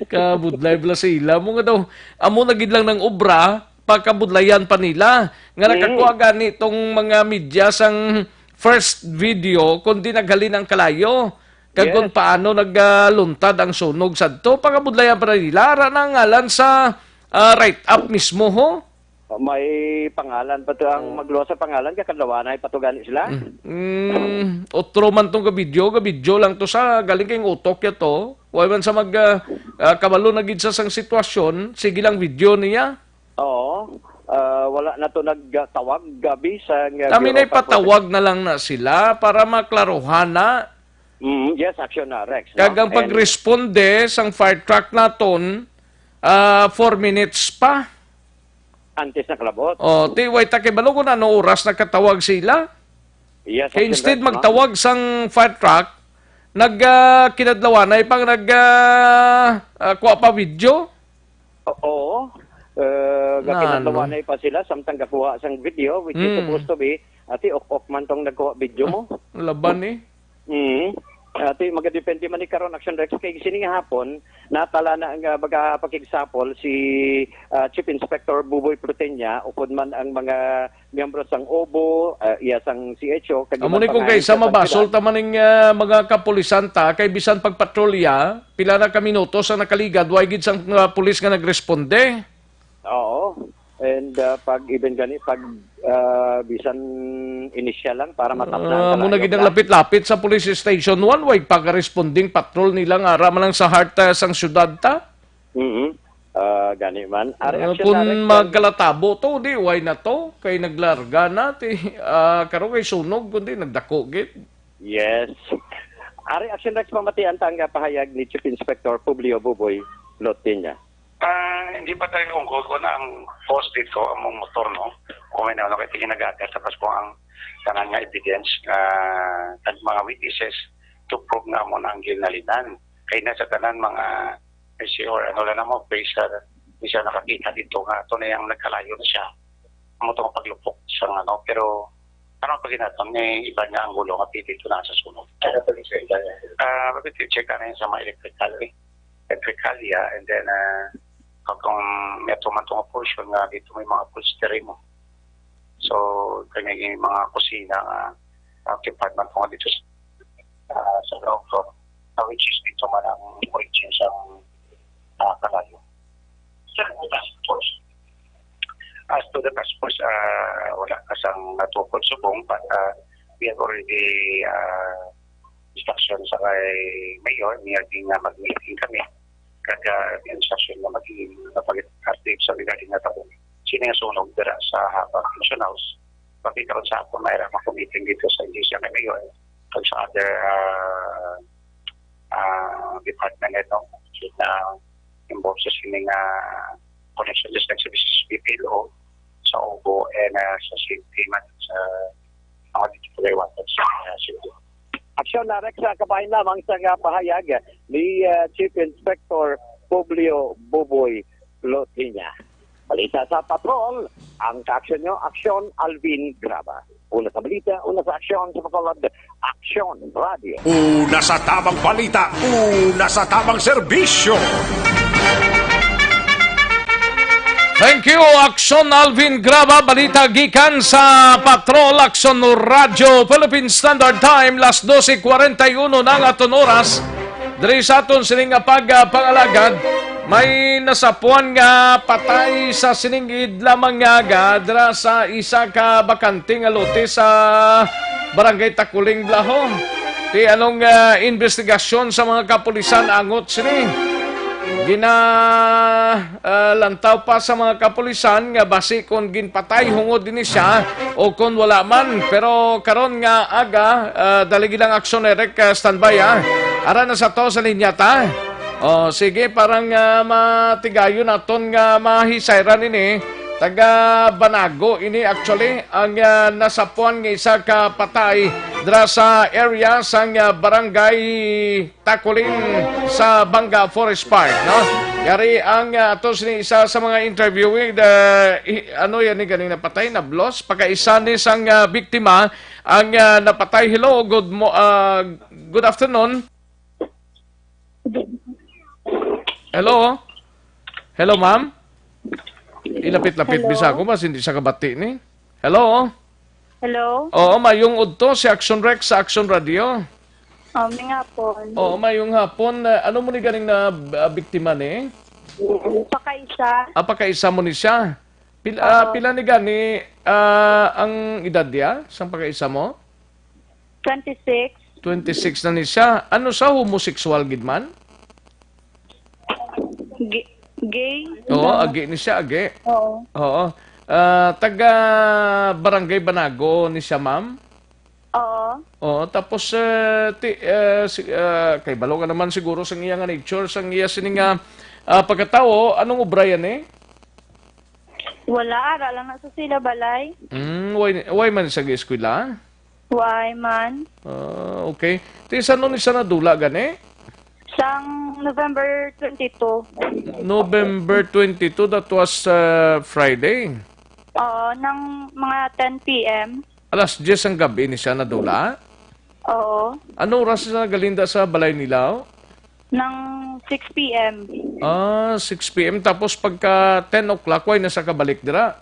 Kabudlay bala sa ila. Mo nga daw, amo na gid lang ng obra, pakabudlayan pa nila. Nga Mm. nakakuha gani tong mga media sang first video, kundi naghalin ang kalayo. Kag Yes. kung paano nagluntad ang sunog sadto, pakabudlayan pa nila. Ara na ang ngalan sa, ah, write-up mismo, ho? May pangalan pa to ang Oh. magluwas sa pangalan, kakadlawanay pa to gani sila. Mm. Mm, otro man tong gabidyo, gabidyo lang to sa galing kay utok ya to. Way man sa mag, ah, ah, kabalo na gid sa sang sitwasyon, sige lang video niya. Oo. Ah, wala na to nagtawag gabi sa nga Kami Bureau na of Prote- ipatawag na lang na sila para maklaruhan na. Mm, yes, action na, Rex, no? Kag ang And pagresponde sang fire truck naton, ah, four minutes pa. Antes na kalabot. Oh, ti, way ta kay balo kung ano oras nagkatawag sila. Yes, Kay action, instead Rex, no? magtawag sang fire truck, nag, ah, kinadlawanay pang nag, ah, ah, kuha pa video. O-, oo. Eh, Nano? gakinadlawanay pa sila, samtang gakuha sang video, which is Hmm. supposed to be, ati, ok-ok man tong nagkuha video mo. Laban eh. Hmm. Ati, magadepende man ni karon, Action Rex, kay sini nga hapon, natala na ang, ah, magapakigsapol si, ah, Chief Inspector Buboy Plutenia, upod man ang mga miyembro sang obo, ah, iya sang C H O, kag Amo iban ni pa kung nga kaysa hepe sang mabasol syudad. Ta maning, ah, mga kapulisan ta, kay bisan pagpatrolya, pila na ka minutos ang nakaligad, way gid sang, ah, pulis nga nagresponde. Oo. And, ah, pag even gani, pag, ah, bisan inisyal lang para matamnan Ah, ka mo na lang gid yung ang plan. Lapit-lapit sa police station one, way pa ka responding patrol nila nga ara man lang sa heart, ah, sang syudad ta. Mhm. Ah, gani man. Ari, Ah, action kung na, Rex, magkalatabo to, di, way na to? Kay naglarga na, ti, ah, karon kay sunog, kundi nagdako gid. Yes. Ari, Action Rex, pamatian ta ang pahayag ni Chief Inspector Publio Buboy Lotiña. Ah, hindi pa tayo ungkol kung ang cause dito, ang motor, no? Kung may naano, kaya tingin nag-aagad, tapos kung ang tanan nga evidence, ah, ang mga witnesses to prove nga mo na ang ginalinan. Kaya na sa tanan, mga, I C or ano lang mo, based sa, di siya nakakita dito nga, ito na yung nagkalayo na siya. Amo to nga paglupok sa ano, pero ano ang paginaton ni iba nga anggulo nga pili ito na sa sunod? Ah, bakit i-check na yun sa mga electrical, eh? Electrical, yeah, and then, ah, kung, kung may tuman tong portion nga dito may mga upholstery mo. So, kanya yung mga kusina nga occupied man tong dito sa, ah, sa ground floor, ah, which is dito man ang origin sa, ah, kalayo. Sir, task force. As to the task force, ah, wala ka sang natukod subong, but, ah, we have already, ah, instruction sa kay Mayor, niya din nga mag-meeting kami. Kag, ah, instruction nga mag-, mapag-update sa regarding nga tabo. Sini nga sunog dira sa Habang Mission House. Pati karon sa ako, may mga committee dito sa Iglesia kay Mayor. Kag sa other, ah, ah, department, eh, no? Na involved sa sini nga connection, just like sa B P L O, sa obo, and, ah, sa safety man sa mga dito sa liwatan sa, ah, city. Aksyon na, Rex, sa kabahin lamang sa nga pahayag ni, ah, Chief Inspector Publio Buboy Lotiña. Balita sa Patrol, ang kaaksyon nyo, Aksyon Alvin Graba. Una sa balita, una sa aksyon, sa Bacolod, Aksyon Radio. Una sa tabang balita, una sa tabang serbisyo. Thank you, Aksyon Alvin Graba. Balita gikan sa Patrol, Aksyon Radio, Philippine Standard Time, las doce cuarenta y uno na ang aton oras. Diri sa aton sining nga pag, ah, pangalagad, may nasapuan nga patay sa sining idlamang nga aga dira sa isa ka bakante nga lote sa Barangay Takuling, Blaho. Ti anong, ah, investigasyon sa mga kapulisan angot sini? Gina, ah, lantaw pa sa mga kapulisan nga basi kon ginpatay hungod ini siya o kon wala man. Pero karon nga aga, ah, dali gid ang aksyon, Eric, ah, standby, ah. Ara na sa to sa linya ta. Oh, sige, parang, ah, matigayon naton nga mahisayran ini. Taga Banago ini actually ang, ah, nasapuan nga isa ka patay dira sa area sang, ah, barangay Takuling sa Banga Forest Park, no? Yari ang, ah, ato sini isa sa mga interviewee, the, i-, ano yan ni ganing napatay, nablos, pagkaisa ni sang, ah, biktima ang, ah, napatay. Hello, good mo-, ah, good afternoon. Hello? Hello, ma'am? Ilapit-lapit Hello? Bisa ako, mas hindi sa kabati ni. Hello? Hello? Oo, mayong udto si Action Rex sa Action Radio. Oh, may nga po. Oo, mayong hapon. Ah, ano mo ni ganing na, ah, biktima ni? Pakaisa. Ah, pakaisa mo ni siya. Pil-, ah, Oo. Pila ni gani, ah, ang edad niya? Sang pakaisa mo? Twenty-six. Twenty-six na ni siya. Ano sa homosexual gid man? G-, gay? Oo, agi ni siya, agi. Oo. Oo. Ah, taga Barangay Banago ni siya, ma'am? Oo. Oo, tapos, eh, ti-, eh, si-, eh, kay balo ka naman siguro sa iya nga nature, sa iya sini nga, ah, pagkatawo, anong obra yan eh? Wala, ara lang na sa sila balay. Mm, why, why man sa eskwela? Why man? Ah, okay. Ti, sa nun siya nadula gani? Sang November twenty-two. November twenty-two, that was, uh, Friday. Oo, ng mga ten P M. Alas diyes ang gabi ni siya nadula? Oo. Ano oras sa nagalinda sa balay nila? Nang six p m. Ah, six p m. Tapos pagka ten o'clock, way na sa kabalik dira?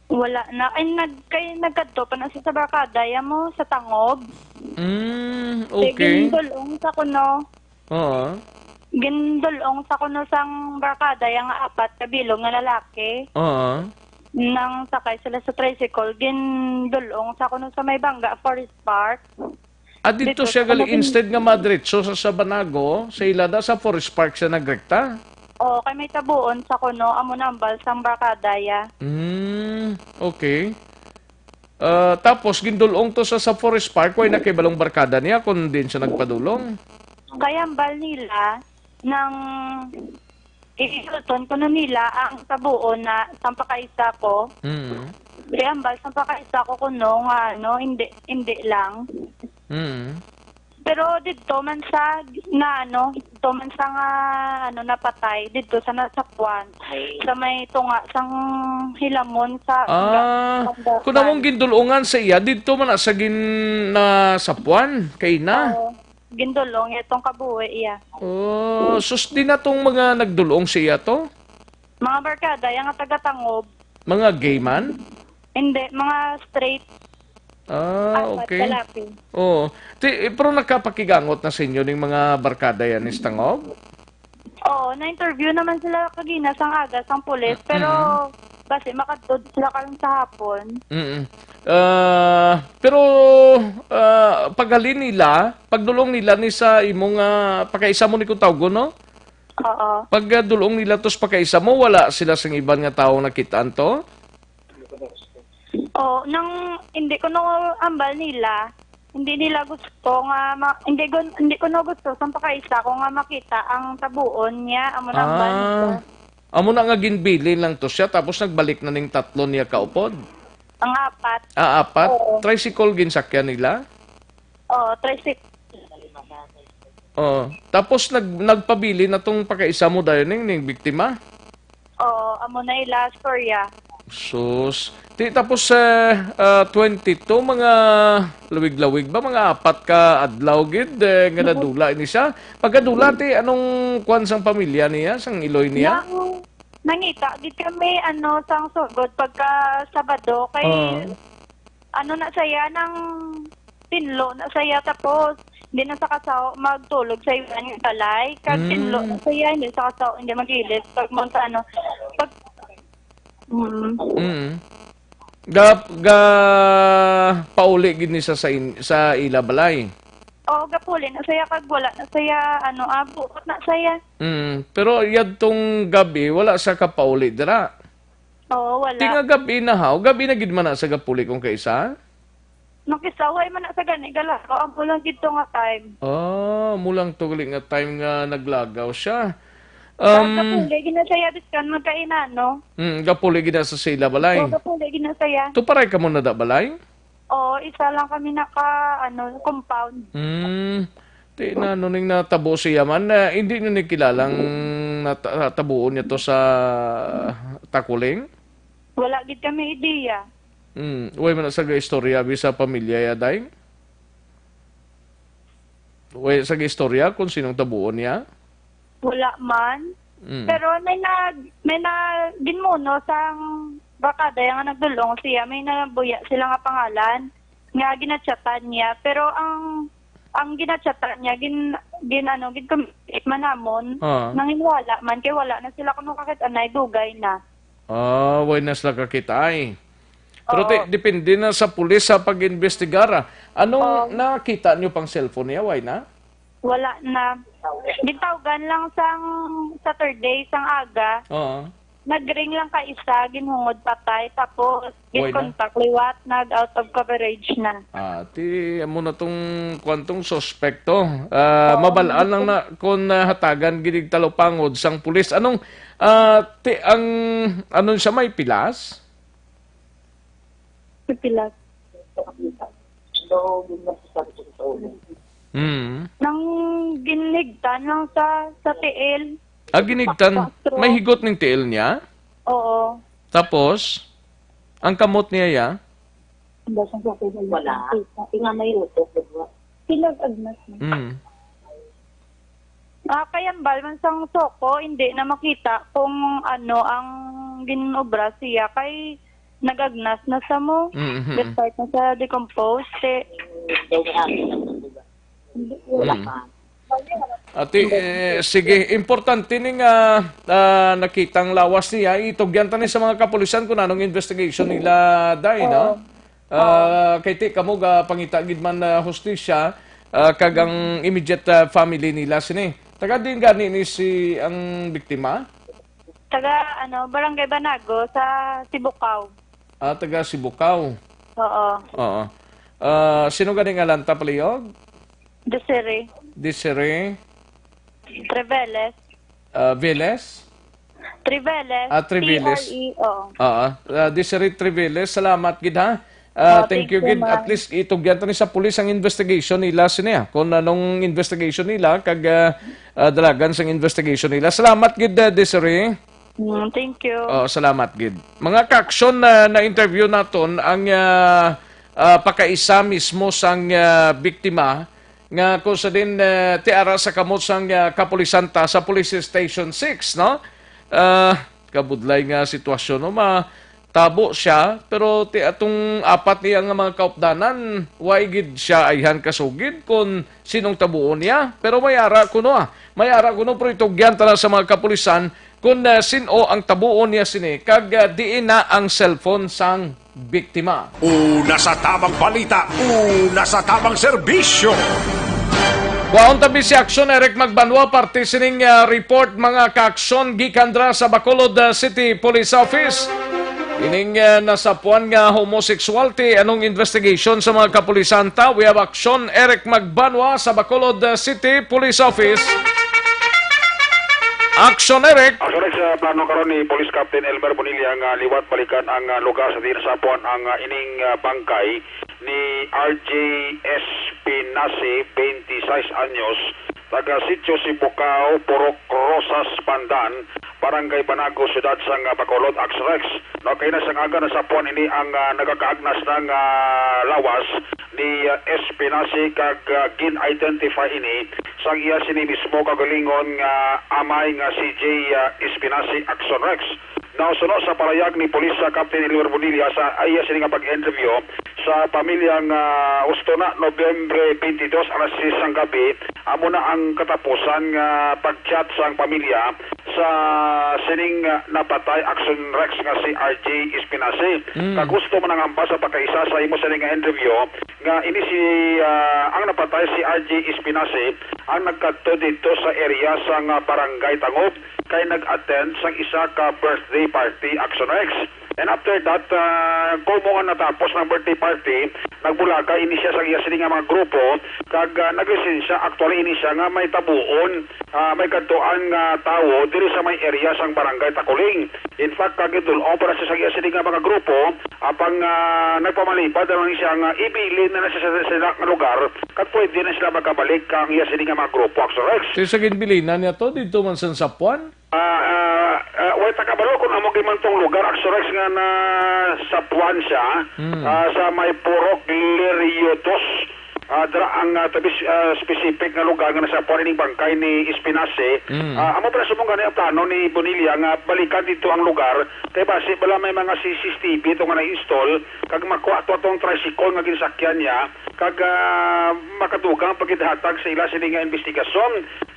Wala na. Ay, nag, kay nagkadto pa na siya sa barkada, ya mo, sa Tangob. Mm, Kay okay. Gindulong sa kuno. Oo. Gindulong sa kuno sang barkada, yang apat ka bilog nga lalaki. Oo. Nang sakay sila sa tricycle, gindulong sa kuno sa may bangga, Forest Park. Ah, dito Dito siya sa gali, Manila. Instead nga madretso sa Sabanago, sa ilada sa Forest Park siya nagrekta? Oo, kay may tabuon sa kuno, amo na ang balsang barkada, ya. Hmm, okay. Ah, tapos gindulong to sa, sa Forest Park, way na kay balong barkada niya kung din siya nagpadulong. Kay hambal nila nang ihilton kuno nila ang tabuon na sampakaisa ko. Mm. Kay hambal sampakaisa ko kuno nga ano, hindi, hindi lang. Mm. Pero didto man sa na ano, didto man sa nga ano, napatay, didto sa nasakwan, sa may tunga sang hilamon sa Ah, banda, kung among gindulungan sa iya, didto man na sa gin-, nasapuan, kay na. Oo, gindulong itong kabuhi iya. Oh, sus, di na tong mga nagdulong sa iya to? Mga barkada, yang taga Tangob. Mga gay man? Hindi, mga straight. Ah, Apat okay. Lalaki. Oo. Ti, eh, pero nakapakigangot na sa inyo ning mga barkada yan, Miss Tangob? Oo, na-interview naman sila kagina sang aga sang pulis, Mm. pero basi makadto sila karon sa hapon. Mm. Ah, pero, ah, paghalin nila, pagdulong nila ni sa imo nga pakaisa mo ni kung tawgon, no? Oo. Pag, ah, dulong nila tos pakaisa mo, wala sila sang iban nga tawo nakitaan to? Oo, nang hindi ko no ambal nila, hindi nila gusto nga ma-, hindi gun-, hindi ko no gusto sang pakaisa ko nga makita ang tabuon niya, amo na ambal Ah, nila. Amo na nga ginbilin lang to siya, tapos nagbalik na ning tatlo niya kaupod. Ang apat. Ah, apat? Oo. Tricycle ginsakyan nila? Oo, tricycle. Oo. Tapos nag-, nagpabilin na tong pakaisa mo dayon ning, ning biktima? Oo, amo na ila storya. Sus. Ti, tapos, eh, ah, twenty-two, mga lawig-lawig ba? Mga apat ka adlaw gid, eh, nga nadula ini siya. Pagkadula, ti, anong kwan sang pamilya niya, sang iloy niya? Nang, nangita gid kami, ano, sang sugod pagka Sabado, kay Oo. ano na saya, nang tinlo na saya, tapos hindi na sa kasawa magtulog sa iban nga balay. Kag Mm. tinlo na saya, hindi sa kasawa, hindi mag-ilis. Pag mo sa ano, pag, mm. Mm. Ga, ga, pauli gid ni sa, sa in-, sa ila balay? Oo, gapuli na saya, kag wala na saya, ano, ah, buot na saya. Mm. Pero yadtong gabi, wala sa kapauli dira? Oo, wala. Ti nga gabi na, haw? Gabi na gid man na sa gapuli kung kaisa? Nakisaway man na sa gani, galakaw. Amo lang gid to nga time. Ah, amo lang to gali nga time nga naglagaw siya. Tapos Um, gapuli gid na saya, biskan magkainano. Mm, gapuli gid na sa sila balay. Oo, gapuli gid na saya. Tuparay kamo na da balay? Oo, isa lang kami naka, ano, compound. Hmm. Ti na, ano ning natabo siya man, eh, hindi nyo ni kilalang nata-, natabuon niya to sa Takuling? Wala gid kami ideya. Hmm, way man na sa istorya, abi, sa pamilya ya, day? Way sa istorya kung sinong tabuon niya? Wala man. Mm. Pero may nag-, may na-, ginmuno sang barkada nga nagdulong siya, may nabuya sila nga pangalan nga ginachatan niya. Pero ang, ang ginachatan niya, gin-, gin-, ano, gin-communicate man namon, Ah. nanginwala man, kay wala na sila kuno kakit-anay, dugay na. Ah, way na sila kakit-ay. Pero Oo. ti-, depende na sa pulis sa pag-imbestigar, ah. Anong Oo. nakita nyo pang cellphone niya? Way na? Wala na. Gintawgan lang sang Saturday, sang aga. Oo. Nag-ring lang ka isa, ginhungod patay. Tapos, Way na? gin-contact liwat, nag-out of coverage na. Ah, ti, amo na tong kwantong suspekto. Ah, Oo. mabal-an lang na kung nahatagan ginig talupangod sang pulis. Anong, ah, ti, ang, ano siya, may pilas? Sa pilas. Hmm. Nang ginhigtan lang sa, sa tiil. Ah, ginhigtan. Sa, sa May higot ning tiil niya? Oo. Tapos, ang kamot niya, ya? Wala. Tingnan na yung utok, diba? Pinag-agnas na. Mm. Ah, kay ambal man sang SOCO, hindi na makita kung ano ang ginobra siya kay nag-agnas na sa mo. Mhm. Despite na sa decompose, eh, Mm. Ati, eh, sige, importante ni nga ah, nakita ang lawas niya, itugyan ta ni sa mga kapulisan kung anong investigation nila, day, no? Ah, kay ti kamo ga pangita gid man na hustisya, ah, kag ang immediate ah, family nila sini. Taga din gani ni si ang biktima? Taga ano, Barangay Banago sa Sibukaw. Ah, taga Sibukaw. Oo. Oo. Ah, sino gani nga lanta palihog? Desiree. Desiree Treveles. ah, Veles? Treveles. Ah, Treveles. T R E, oo. Ah, ah, Desiree Treveles, salamat gid ha. Ah, Oh, thank thank you you, gid. ma'am. At least itugyan ta ni sa pulis ang investigation nila sini ah. Kung anong investigation nila kag ah, ah, dalagan sang investigation nila. Salamat gid ah, Desiree. Mm, thank you. Oh, salamat gid. Mga kaaksyon na na-interview naton ang ah, ah, pakaisa mismo sang ah, biktima nga kung sa din ah, tiara sa kamot sang ah, kapulisan ta sa Police Station six, no? Ah, kabudlay nga sitwasyon, no? Ma tabo siya, pero ti atong apat niya nga mga kaupdanan, way gid siya ayhan kasugid kung sinong tabuon niya. Pero may ara kuno ah. May ara kuno, pero itugyan ta na sa mga kapulisan kung ah, sin-o ang tabuon niya sini kag ah, diin na ang cellphone sang biktima. Una sa tamang balita, una sa tamang serbisyo. Kuhaon tabi si Action Eric Magbanwa parte sining ah, report, mga kaaksyon, gikan dra sa Bacolod ah, City Police Office. Ining ah, nasapuan nga homosexuality, anong investigation sa mga kapulisan ta? We have Action Eric Magbanwa sa Bacolod ah, City Police Office. Action Eric. Ang sulat sa plano karon ni Police Captain Elmer Bonilla nga liwat balikan ang ah, lugar sa diin nasapuan ang ah, ining ah, bangkay ni R J Espinace, twenty-six anyos, taga Sitio Sibucao, Purok Rosas, Pandan, Barangay Banago, Siyudad sang ah, Bacolod, Action Rex. No, kay na sang aga nasapuan ini ang ah, nagakaagnas na nga lawas ni ah, Espinace kag ah, gin-identify ini sang iya sini mismo kaugalingon nga amay nga si Jay ah, Espinace, Action Rex. Now, suno sa parayag ni Police Captain Elmer Bonilla sa iya sini nga pag-interview sa pamilya nga husto na Nobyembre twenty-two, alas sais sang gabi, amo na ang katapusan nga pag-chat sang pamilya sa sining ah, napatay, Action Rex, nga si R J Espinace. Mm. Kag gusto man ang hambal sa pagkaisa sa imo sini nga interview nga ini si ah, ang napatay si R J Espinace ang nagkadto didto sa area sang ah, Barangay Tangob kay nag-attend sang isa ka birthday party, Action Rex. And after that, ah, kumo nga natapos ang birthday party, nagbulaga ini siya sa iya sini nga mga grupo, kag ah, naglisensya actually ini siya nga may tabuon, ah, may kadtuan nga tawo diri sa may area sang Barangay Takuling. In fact, kag gidul-ong para sa iya sini nga mga grupo, apang ah, nagpamalipad na lang siya nga ibilin na na siya sa sila nga lugar, kag pwede na sila magkabalik kang iya sini nga mga grupo, Action Rex. Sa ginbilinan niya to, dito man sa Sapuan? Ah, ah, ah, way ta kabalo kung amo gid man tong lugar, Action Rex, nga nasapuan siya, Mm. ah, sa may Purok Lirio dos. Ah, dira ang ah, tabi ah, specific nga lugar nga nasapuan ining bangkay ni Espinace. Mm. Ah, amo pala subong gani ang plano ni Bonilla nga balikan dito ang lugar kay basi bala may mga C C T V ito nga na-install kag makuha to atong tricycle nga ginsakyan niya kag ah, makadugang pagkitahatag sa ila sini nga investigasyon.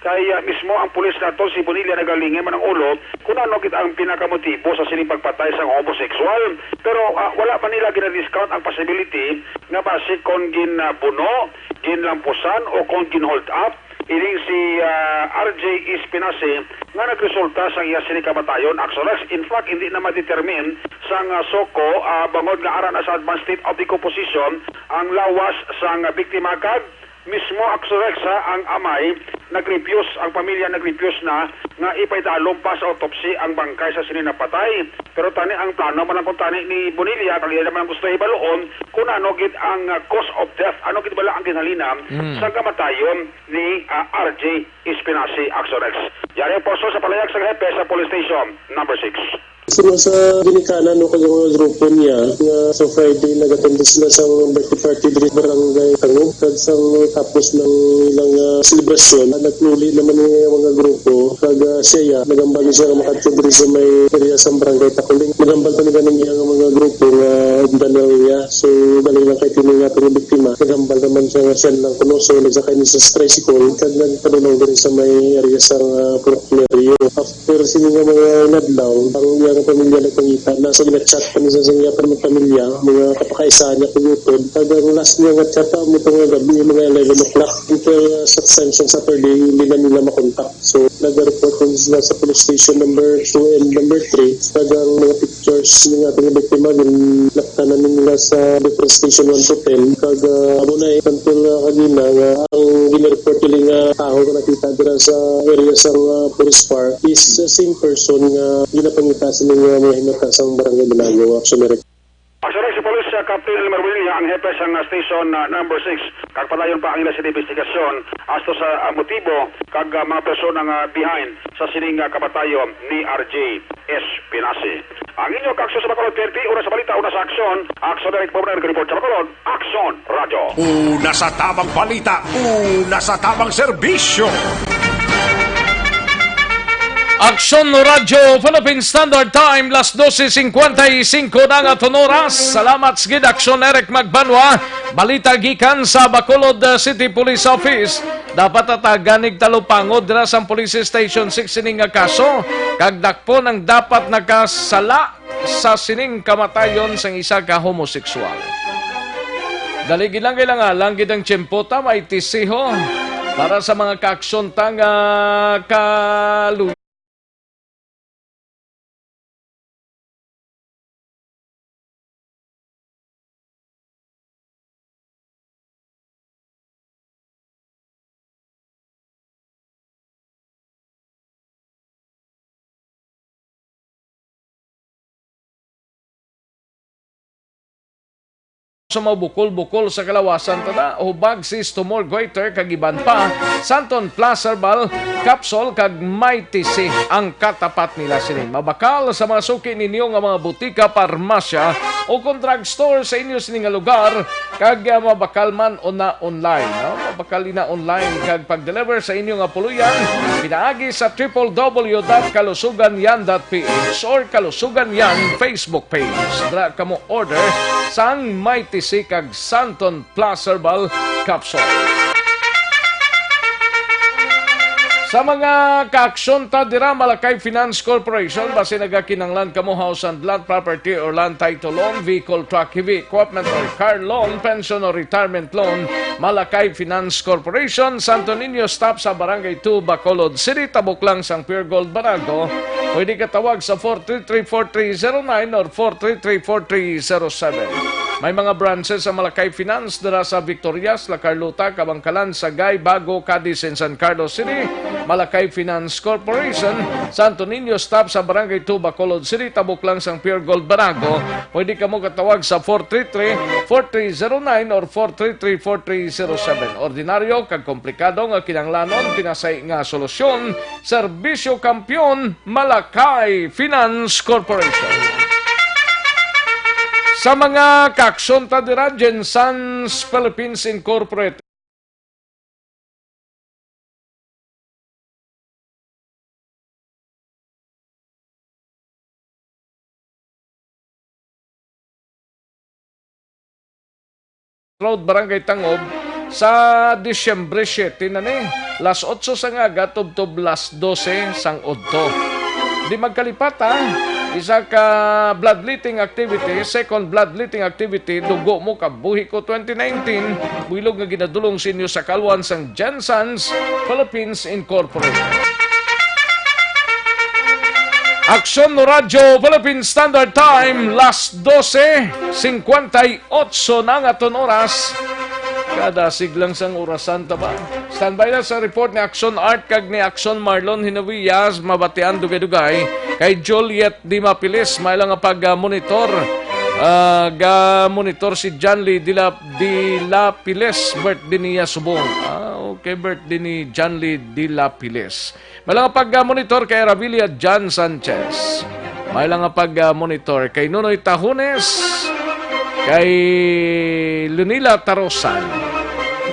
Kay ah, mismo ang pulis nato, si Bonilla, nagalingay man ang ulo kung ano gid ang pinakamotibo sa sining pagpatay sang homosexual. Pero ah, wala man nila gina-discount ang possibility nga basi kon ginbuno, ginlampusan o kon gin-hold up ining si ah, R J Espinace nga nagresulta sa iya sini kamatayon, Action Rex. In fact, hindi na ma-determine sang ah, SOCO ah, bangod nga ara na sa advanced state of decomposition ang lawas sang biktima kag mismo, Action Rex, ha, ang amay nag-refuse, ang pamilya nag-refuse na nga ipaidalom pa sa autopsy ang bangkay sa sini napatay. Pero tani ang plano man lang kung tani ni Bonilla, kag iya naman ang gusto ibaluon kung ano gid ang ah, cause of death, ano gid bala ang ginhalina Mm. sa kamatayon ni ah, R J Espinace, Action Rex. Yari ang poso sa palayag sa hepe sa Police Station number six. Suno sa ginikanan, no, kag ang mga grupo niya nga sa Friday nag-attend sila sang birthday party diri sa barangay Tangub, kag sang tapos ng ilang, ah, selebrasyon, ah, nagmuli naman ang mga grupo, kag, ah, siya, ya, nagambal siya nga makadto diri sa may area sang barangay Takuling. Nagambal pa ni ganing iya nga mga grupo nga Danel niya. So, bali lang kay tini nga atong biktima. Nagambal naman siya nga siya lang kuno. So, nagsakay ni sa tricycle, kag nagpadulong diri sa may area sang, ah, Purok Clerio. After sini nga mga inadlaw, ang iya nga pamilya nagpangita na sa gina-chat pa ni sa iya pa nga pamilya, mga kapakaisahan niya kag utod. Kag ang last niya nga chat, amo to nga gabi, mga eleven o'clock. Until, uh, sa time sa Saturday, hindi na nila makontak. So, nag-report din sila sa police station number two and number three. Kag ang mga pictures nga atong biktima, ginlaptan na nila sa police station one to ten. Kag, uh, amo na, eh, until, uh, kanina nga ang gina-report nila nga tawo nga nakita dira sa area sang, uh, Forest Park is the same person nga ginapangita sini nga mga hinata sang Barangay Banago, Action Director. Aksyon sa Police, uh, Captain Elmer Willia, ang hepe sang, uh, Station, uh, Number Six. Kag padayon pa ang ila sini investigasyon asto sa, uh, motibo kag, uh, mga persona nga behind sa sining, uh, kamatayon ni R J Espinazi. Ang inyo kaaksyon sa Bacolod, P N P, una sa balita, una sa aksyon. Aksyon Direct Bomber, nag-report sa Bacolod, Aksyon Radyo. Una sa tabang balita, una sa tabang serbisyo. Aksyon Radyo Philippine Standard Time, las doce cincuenta y cinco na nga aton oras. Salamat sa gid, Aksyon Eric Magbanwa. Balita gikan sa Bacolod, uh, City Police Office. Dapat tatagan nig talupangod dira sa Police Station Six sini nga kaso, kag dakpon ang dapat nakasala sa sining kamatayon sang isa ka homoseksual. Dali gid lang, kay lang gid ang tiyempo ta, may tisiho para sa mga kaaksyon ta nga kaluy. Sa mga bukol-bukol sa kalawasan, tada, hubag, cyst, tumor, goiter, kag iban pa, Santon Plus Herbal Capsule kag Mighty C ang katapat nila sini. Mabakal sa mga suki ninyo nga mga butika, parmasya, o kon drugstore sa inyo sini nga lugar, kag, ah, mabakal man o na online, no? Mabakal ina online kag pag-deliver sa inyo nga puluyan pinaagi sa triple W dot kalusugan yan dot P H or Kalusugan Yan Facebook page. Dra kamo order sang Mighty C kag Santon Plus Herbal Capsule. Sa mga kaaksyon ta dira, Malakay Finance Corporation, basi nagakinahanglan kamo house and lot, property or land title loan, vehicle, truck, heavy equipment or car loan, pension or retirement loan, Malakay Finance Corporation, Santo Niño, stop sa Barangay Two, Bacolod City, tabok lang sang Pure Gold Banago. Pwede ka tawag sa four three three, four three zero nine or four three three, four three zero seven. May mga branches sa Malakay Finance dira sa Victorias, La Carlota, Kabangkalan, Sagay, Bago, Cadiz, and San Carlos City. Malakay Finance Corporation, Santo Niño, stop sa Barangay Two, Bacolod City, tabok lang sang Pure Gold Banago. Pwede kamo katawag sa four three three, four three zero nine or four three three, four three zero seven. Ordinaryo kag komplikado nga kinahanglanon, tinasay nga solusyon, serbisyo kampiyon, Malakay Finance Corporation. Sa mga kaaksyon ta dira, Gensans Philippines Incorporated. Road, Barangay Tangob, sa Disyembre siete na ni, las otso sang aga tubtob las dose sang udto. Di magkalipat, ha? Isa ka bloodletting activity, second bloodletting activity, dugo mo, kabuhi ko twenty nineteen, builog nga ginadulong sa inyo sa kalwan sang Gensans Philippines Incorporated. Aksyon Radyo Philippine Standard Time, las dose cincuenta y ocho na nga aton oras. Kada siglang sang orasan ta ba? Standby na sa report ni Aksyon Art kag ni Aksyon Marlon Hinawiyas, mabatian dugay-dugay kay Juliet Dimapilis, may lang nga pag-monitor. Ah, ga-monitor si Janly Dila-, Dilapiles, birthday niya subong. Ah, okay, birthday ni Janly Dilapiles. May lang nga pag-monitor kay Ravilla John Sanchez. May lang nga pag, ah, monitor kay Nonoy Tahones, kay Lunila Tarosan.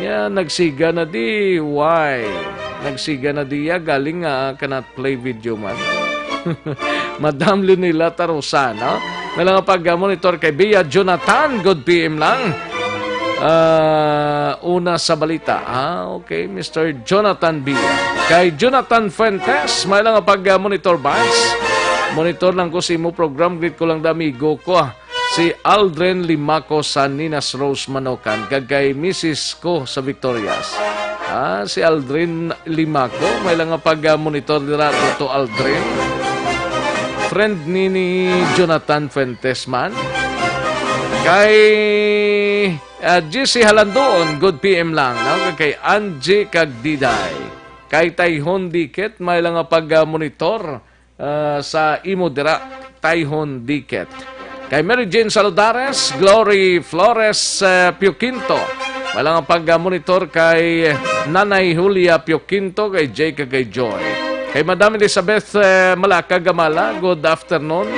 Ya, nagsiga na di. Why? Nagsiga na di ya, galing nga cannot play video man. Madam Lunila Tarosan, no? May lang nga pag, ah, monitor kay Bia Jonathan, good P M lang. Ah, una sa balita. Ah, okay, Mister Jonathan Bia. Kay Jonathan Fuentes, may lang nga pag, ah, monitor, Vice. Monitor lang ko sa imo program. Greet ko lang da amigo ko, ah, si Aldrin Limaco sa Ninas Rose Manokan, kag kay misis ko sa Victorias. Ah, si Aldrin Limaco, may lang nga pag, ah, monitor dira, Toto Aldrin. Friend ni, ni Jonathan Fuentes man. Kay, ah, G C Halandoon, good P M lang, no? Kay Angie kag Diday. Kay Tayhon Dikit, may lang nga pag, ah, monitor, ah, sa imo dira, Tayhon Dikit. Kay Mary Jane Saldares, Glory Flores, ah, Pioquinto. May lang nga pag, ah, monitor kay Nanay Julia Pioquinto, kay Jay kag kay Joy. Kay Madam Elizabeth, eh, Malaka Gamala, good afternoon.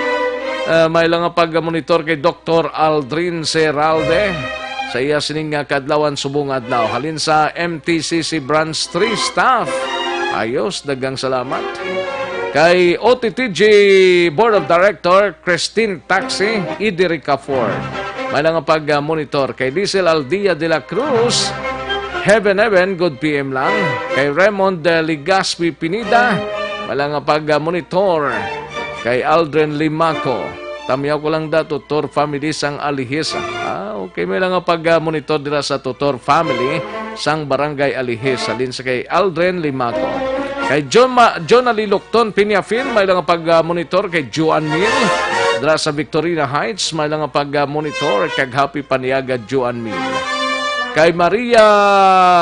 Eh, may lang nga pag-monitor kay Doktor Aldrin Seralde sa iya sining nga kaadlawan subong adlaw. Halin sa M T C C Branch three staff. Ayos, daghang salamat. Kay O T T G Board of Director, Christine Taxi, Idirica Ford. May lang nga pag-monitor kay Lizel Aldia de la Cruz, Heaven Heaven, good P M lang. Kay Raymond, eh, Legaspi Pineda, may lang nga pag-monitor kay Aldrin Limaco. Tamyaw ko lang da, Tutor family sang Alihis. Ah, okay, may lang nga pag-monitor dira sa Tutor family sang Barangay Alihis, halin sa kay Aldrin Limaco. Kay John Ma-, John Alilocton Peñafil, may lang nga pag-monitor kay Joan Mil. Dira sa Victorina Heights, may lang nga pag-monitor kag happy paniaga, Joan Mil. Kay Maria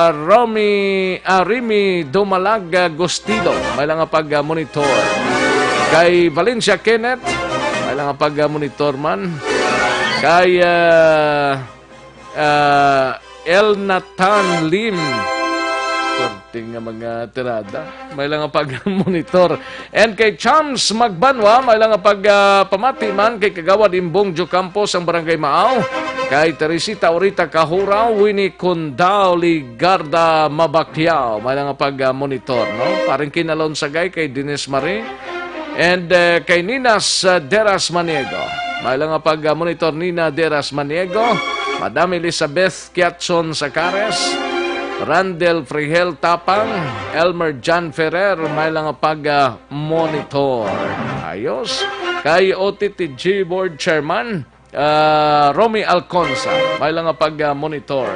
Romy, ah, Remy Dumalag, ah, Gustido, may lang nga pag-monitor. Kay Valencia Kenneth, may lang nga pag-monitor man. Kay, ah, ah, El Nathan Lim. Korte nga mga tirada. May lang nga pag-monitor. And kay Chams Magbanwa, may lang nga pag, ah, pamati man kay Kagawad Imbong Jocampo sang Barangay Maaw. Kay Teresita Orita Kahura, Winnie Condao Ligarda Mabacliao, may lang nga pag, ah, monitor, no? Parang kinalon sagay kay Dennis Marie. And, eh, kay Ninas, ah, Deras Maniego. May lang nga pag, ah, monitor, Nina Deras Maniego, Madam Elizabeth Kiatson Sacares, Randel Frihel Tapang, Elmer John Ferrer, may lang nga pag, ah, monitor. Ayos. Kay O T T G Board Chairman, ah, Romy Alconza, may lang nga pag, ah, monitor.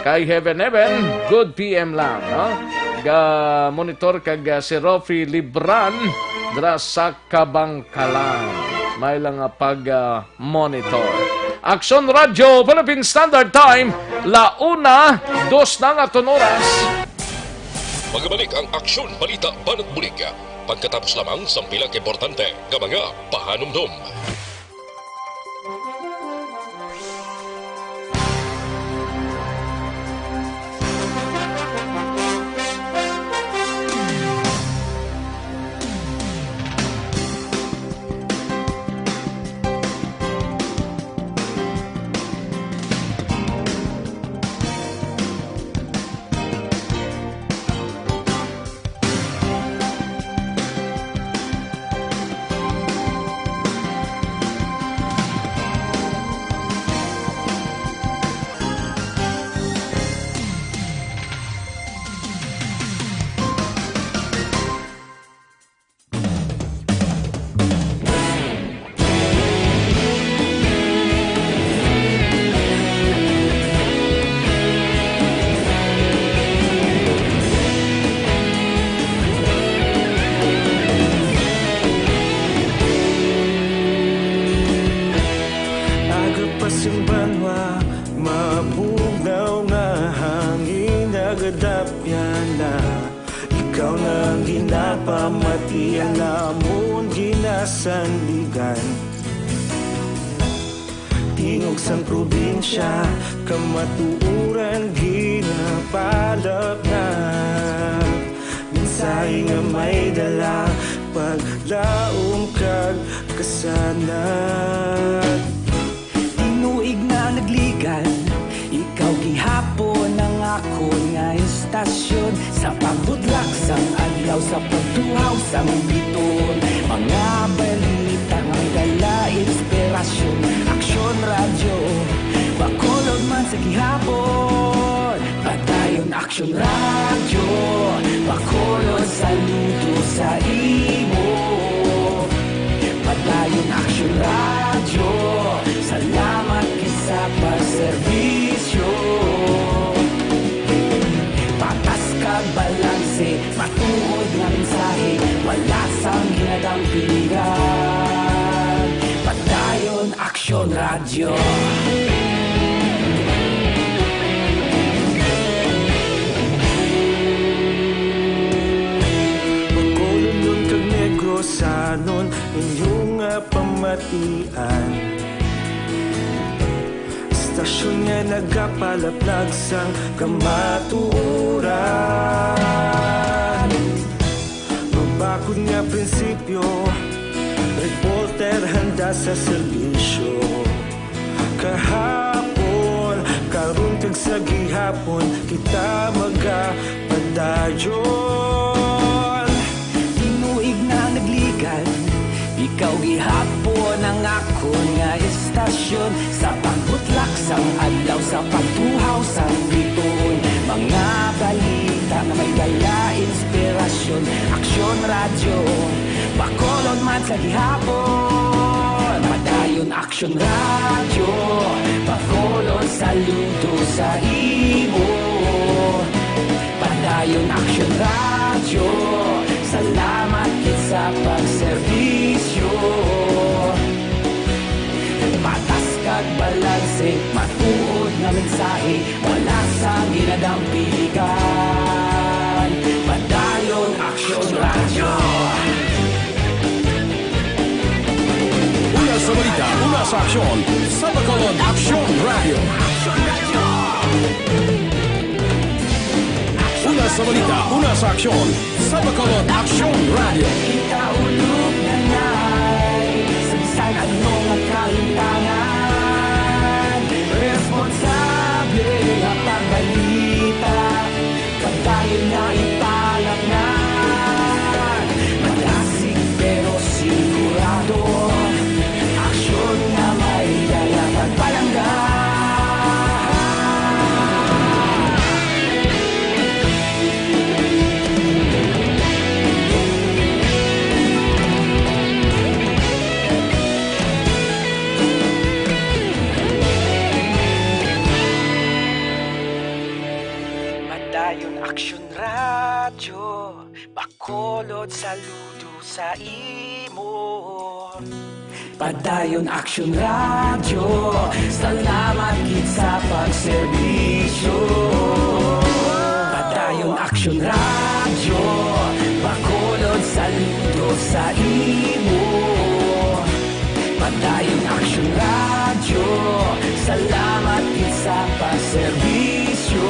Kay Heaven Heaven, good P M lang, no? Ga-monitor kag, ah, si Rofi Libran dira sa Kabangkalan. May lang nga pag, ah, monitor. Aksyon Radyo, Philippine Standard Time, la una, dos na nga ton oras. Magabalik ang Aksyon Balita Banat Bulig pagkatapos lamang sang pila ka importante nga mga pahanumdom. Aga pa sing banwa, mabugnaw nga hangin, nagadapyan na. Ikaw na ang ginapamati, ang amon ginasandigan. Tingog sang probinsya, kamatuoran ginapalapnap. Mensahe nga may dala, paglaom kag Sana. Tinuig na nagligan, ikaw gihapon ang akon nga istasyon. Sa pagbutlak sang adlaw, sa pagtuhaw sang bituon, mga balita nga may dala inspirasyon. Aksyon Radyo, Bacolod man sa gihapon. Padayon Aksyon Radyo, Bacolod, saludo sa imo. Padayon Aksyon Radyo, salamat gid sa pagserbisyo. Patas kag balanse, matuod nga mensahe, wala sang ginadampigan. Padayon Aksyon Radyo. Bacolodnon kag Negrosanon, inyo nga pamatian. Istasyon nga nagapalaplag sang kamatuoran. Mabakod nga prinsipyo, reporter handa sa serbisyo. Kahapon, karon kag sa gihapon, kita magapadayon. Tinuig na nagligan, ikaw gihapon ang akon nga istasyon. Sa pagbutlak sang adlaw, sa pagtuhaw sang bituon, mga balita nga may dala inspirasyon. Aksyon Radyo, Bacolod man sa gihapon. Padayon Aksyon Radyo, Bacolod, saludo sa imo. Padayon Aksyon Radyo, salamat gid sa pagserbisyo. Patas kag balanse, matuod nga mensahe, wala sang ginadampigan. Padayon Aksyon Radyo. Una sa balita, una sa aksyon, sa Bacolod Aksyon Radyo. Una sa balita, una sa aksyon, sa Bacolod Aksyon Radyo. Kita ulog na nay, sa bisan ano nga kalimtangan, responsable nga pagbalita. Padayon nga ipalatnan, madasig pero sigurado, aksyon nga may dala pagpalangga. Padayon Aksyon Radyo, Bacolod, saludo sa imo. Padayon Aksyon Radyo, salamat gid sa pagserbisyo. Padayon Aksyon Radyo, Bacolod, saludo sa imo. Padayon Aksyon Radyo, salamat gid sa pagserbisyo.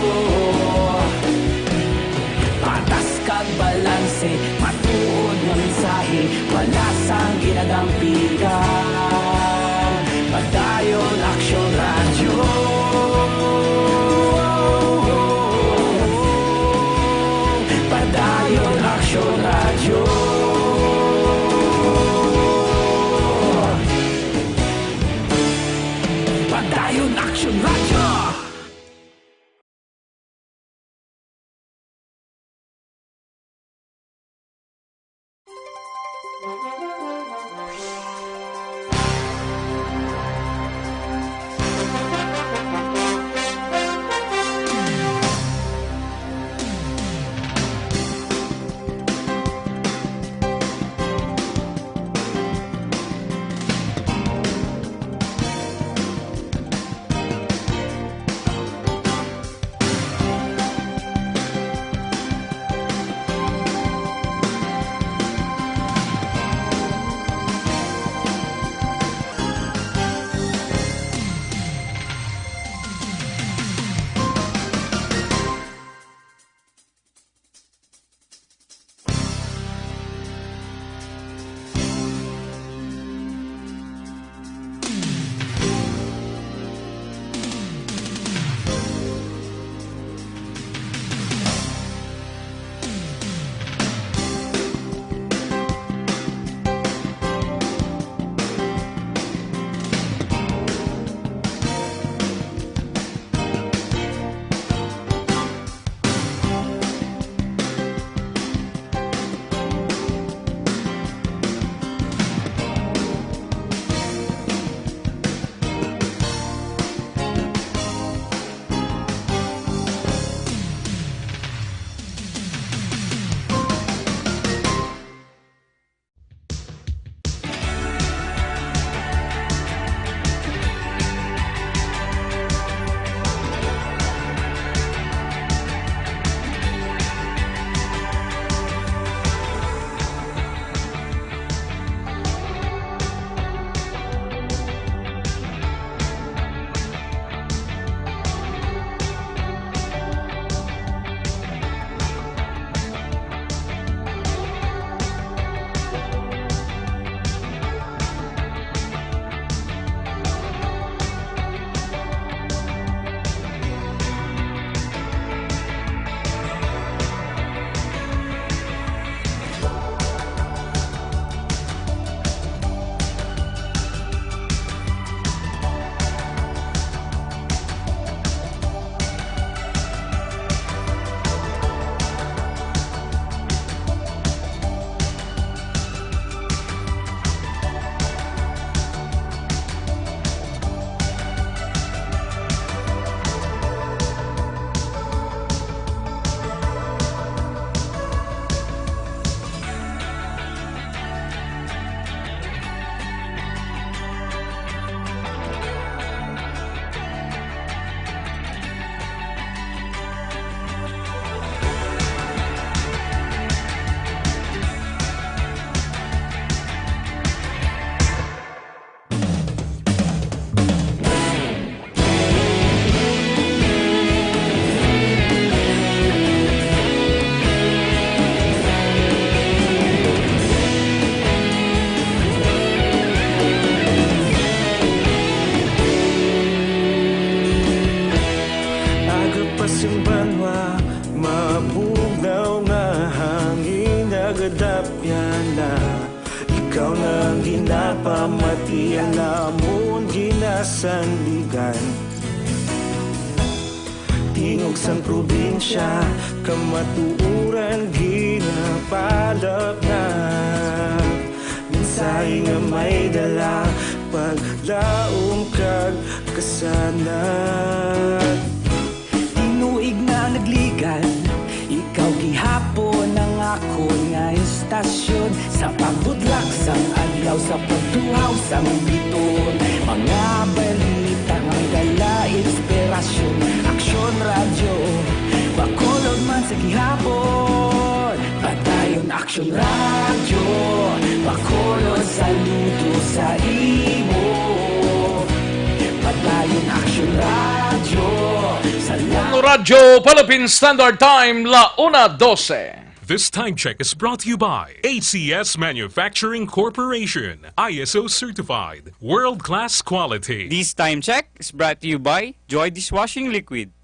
Patas kag balanse, matuod nga mensahe, wala sang ginadampigan. Padayon Aksyon Radyo. Padayon Aksyon Radyo. Padayon Aksyon Radyo. Iya namon ginasandigan. Tingog sang probinsya, kamatuoran ginapalapnag. Mensahe nga may dala, paglaom kag kasanag. Tinuig na nagligan, ikaw gihapon ang akon nga istasyon. Sa pagbudlak sang adlaw, sa pagtuhaw sang biton, mga balita nga may dala inspirasyon. Aksyon Radyo, Bacolod man sa gihapon. Padayon Aksyon Radyo, Bacolod, saludo sa imo. Padayon Aksyon Radyo, salamat. Radyo Philippine Standard Time, la una doce. This time check is brought to you by A C S Manufacturing Corporation, I S O certified, world-class quality. This time check is brought to you by Joy Dishwashing Liquid.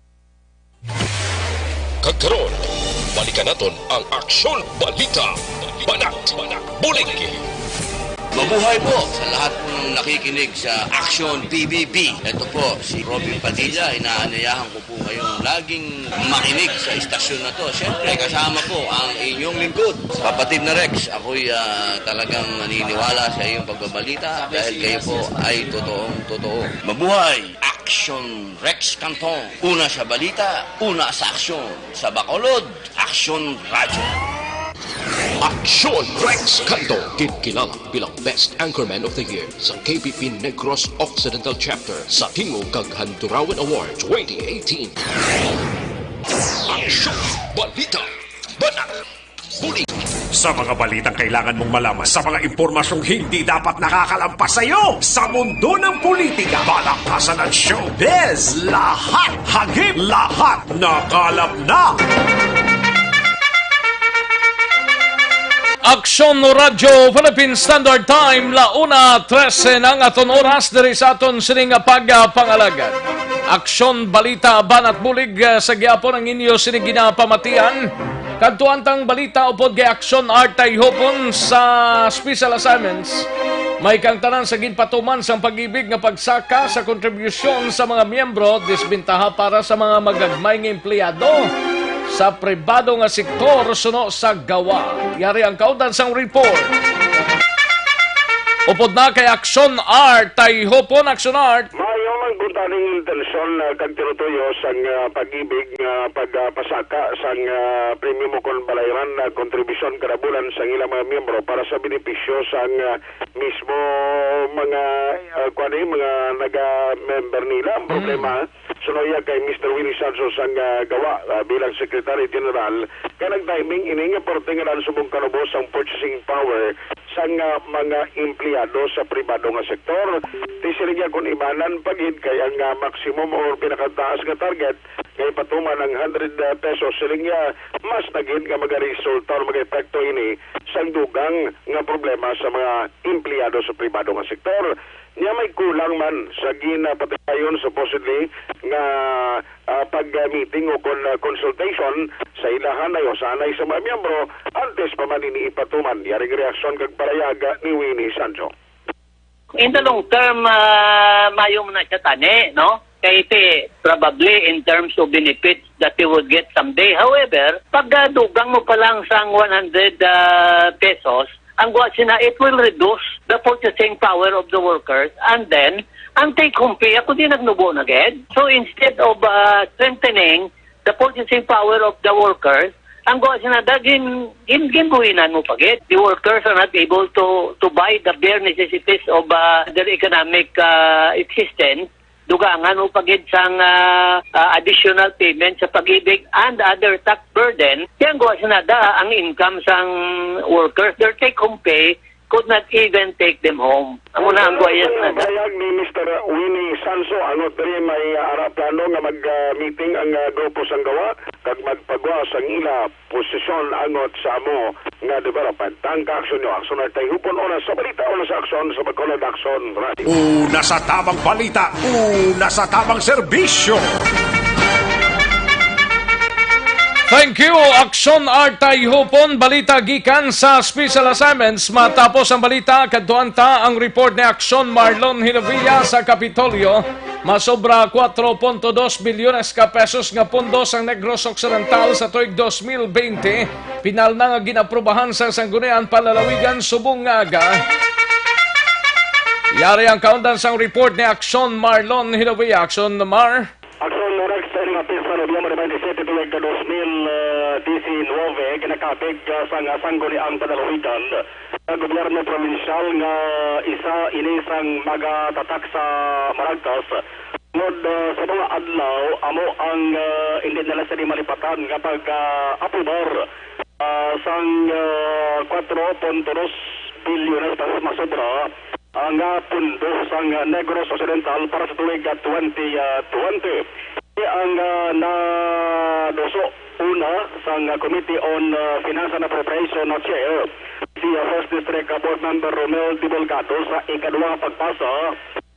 Kag karon, balikan naton ang Aksyon Balita, Banat, Bulig. Mabuhay po sa lahat po ng nakikinig sa Aksyon P B B. Ito po si Robin Padilla, inaanyayahan ko po kayong laging makinig sa istasyon na to. Siyempre, kasama po ang inyong lingkod, Kapatid na Rex. Ako'y, ah, talagang naniniwala sa iyong pagbabalita dahil kayo po ay totoong totoo. Mabuhay! Aksyon Rex Cantong. Una sa balita, una sa aksyon. Sa Bacolod, Aksyon Radyo. Aksyon Rex Cantong, ginkilala bilang Best Anchorman of the Year sa K P P Negros Occidental Chapter sa Tingog kag Handurawan Award twenty eighteen. Aksyon Balita. Banat. Bulig. Sa mga balitang kailangan mong malaman, sa mga impormasyong hindi dapat nakakalampas sa iyo, sa mundo ng politika, balaktasan at showbiz, lahat hagip, lahat nakalap na. Aksyon Radyo Philippine Standard Time, la una trese na ang aton oras diri sa aton sining pagpangalagad. Aksyon Balita, Banat Bulig, ah, sa gihapon ang inyo sining ginapamatian. Kadtuan tang balita upod kay Aksyon Art Tayhopon sa special assignments. May kaangtanan sa ginpatuman sang Pag-ibig nga pagsaka sa kontribusyon sa mga miyembro, disbentaha para sa mga magagmay nga empleyado sa pribado nga sektor suno sa gawa. Yari ang kaundan sang report. Upod na kay Aksyon Art Tayhopon, Aksyon Art. Maayo man gud aning intensyon, ah, kag tinutuyo sang, ah, Pag-ibig nga pagpasaka sang, ah, premyo mo kon balayran na kontribusyon kada bulan sang ilang mga miyembro para sa benepisyo sang, ah, mismo mga, ah, kuwan, eh, mga naga-member nila. Ang problema, suno iya kay Mister Willie Santos ang, ah, gawa, ah, bilang Secretary General, kay nag-timing ini nga parte nga daan subong kanubos ang purchasing power sang, ah, mga empleyado sa pribado nga sektor. Ti siling niya, kung ibanan pa gid kay ang, ah, maximum or pinakataas nga target nga ipatuman ang hundred, ah, pesos, siling niya, mas na gid nga magaresulta or mag-epekto ini sang dugang nga problema sa mga empleyado sa pribado nga sektor. Niya may kulang man sa ginapatigayon supposedly nga, ah, pag-meeting o kon, ah, consultation sa ilahan ay usanay sa mga miyembro antes pa man ini ipatuman. Yaring reaksyon kag pahayag ni Winnie Sancho. In the long term, ah, maayo man na siya tani, no? Kay ti, probably in terms of benefits that you will get someday. However, pag, ah, dugang mo pa lang sang one hundred, ah, pesos, ang gwa sina, it will reduce the purchasing power of the workers, and then, ang take home pay, ako din nagnubo na gid. So, instead of, ah, strengthening the purchasing power of the workers, ang gwa sina, da, gin-, gin-, ginbuhinan mo pa gid. The workers are not able to, to buy the bare necessities of, ah, their economic, ah, existence. Dugangan mo pa gid sang, ah, ah, additional payment sa Pag-ibig and other tax burden, kaya ang gwa sina, da, ang income sang workers, their take-home pay could not even take them home. Amo na ang gwa sina, da. Pahayag ni Mister Winnie Sanso, angot diri may, ah, ara plano nga mag, ah, meeting ang, ah, grupo sang gawa kag magpagwa sang ila posisyon angot sa amo nga development. Ang kaaksyon nyo, Aksyon Art Tayhopon, una sa balita, una sa aksyon, sa Bacolod Aksyon Radio. Una sa tamang balita, una sa tamang serbisyo. Thank you, Action Artay Hupon. Balita gikan sa Special Assignments. Matapos ang balita, kadtuan ta ang report ni Action Marlon Hilavia sa Kapitolyo. Masobra kuwatro punto dos bilyones ka pesos nga pondo sang Negros Occidental sa tuig dos mil bente. Pinal na nga ginaprobahan sa Sangguniang Panlalawigan subong nga aga. Yari ang kaundan sang report ni Action Marlon Hilavia. Action Mar. Action Rex, ini nga petsa, Nobyembre twenty-seven, tuig dos mil diecinueve, ginakabig, ah, sang Sangguniang Panlalawigan nga gobyerno probinsyal nga isa ini sang magatatak sa Maragtas. Tungod, ah, sa mga adlaw, amo ang, ah, hindi nila sini malipatan nga pag, ah, aprobar, ah, sang, ah, kuwatro punto dos bilyones pesos masobra, ah, nga pondo sang Negros Occidental para sa tuig, ah, twenty twenty. Ang, ah, naduso una sang, ah, Committee on, ah, Finance and Appropriation na chair, si, ah, First District, ah, Board Member Romel Divulgado sa ikaduha nga pagpasa,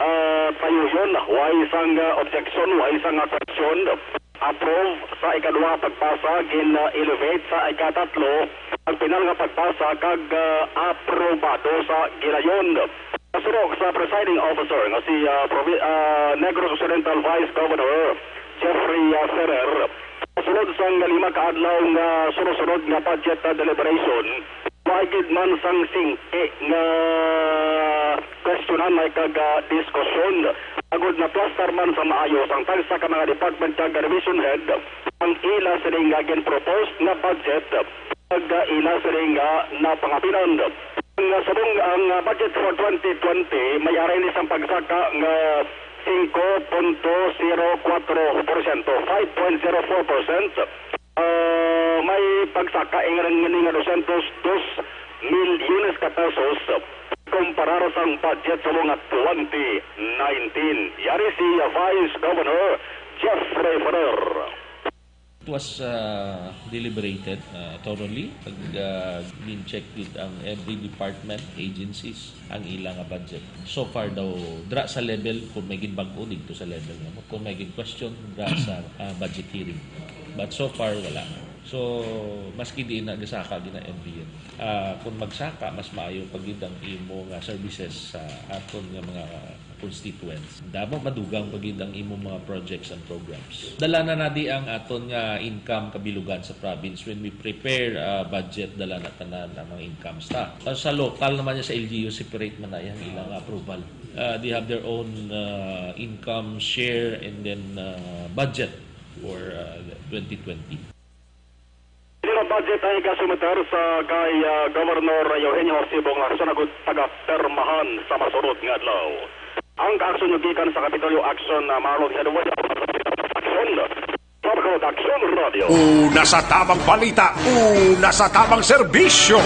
ah, sayuyon, way sang, ah, objection, way sang, ah, question. Approve sa ikaduha nga pagpasa, gin-elevate sa ikatatlo, ang final nga pagpasa, kag, ah, aprobado sa gilayon. Kasurok sa presiding officer nga si, ah, Provi-, ah, Negros Occidental Vice Governor Jeffrey, ah, Ferrer, sulod sang lima ka adlaw nga sunod-sunod nga budget, ah, deliberation, maay gid man sang singki nga kwestiyonan ay kag, ah, diskusyon. Agod naplastar man sa maayo sang tagsa ka mga department kag revision head ang ila sini nga gin-propose nga budget, kag, ah, ila sini nga napangapilan. Ang, ah, subong ang, ah, budget for twenty twenty may aray ni sang pagsaka nga singko punto zero kuwatro porsyento, five point zero four percent. Ah, may pagsaka ing ngani nga dosyentos dos milyones ka pesos kumparar sang budget sa mga twenty nineteen. Yari si Vice Governor Jeffrey Ferrer. It was, uh, deliberated, uh, thoroughly. Pag, uh, gin-check gid ang every department, agencies, ang ila nga budget. So far daw, dra sa level, kung may ginbag-o dito sa level nga mo, kung may gin-question, dra sa, uh, budget hearing. But so far, wala. So, maski di na gasaka gina M P N. Ah, kung magsaka, mas maayo pa gid ang imo nga services sa aton nga mga constituents. Damo madugang pa gid ang imong mga projects and programs. Dala na nadi ang aton nga income kabilugan sa province. When we prepare, ah, budget, dala na tanan ang mga incomes ta. Ah, sa local naman niya sa L G U, separate man na yang ilang approval. Ah, they have their own, ah, income share and then, ah, budget for, ah, twenty twenty. Sino budget ang igasumiter sa kay, ah, Governor Eugenio Osibo nga sunagot pagapirmahan sa masunod nga adlaw? Ang kaaksyon nyo gikan sa Kapitolyo Action, ah, Marlon Hilavia. Action. Sa Action Radio. Una sa tamang balita, una sa tamang serbisyo.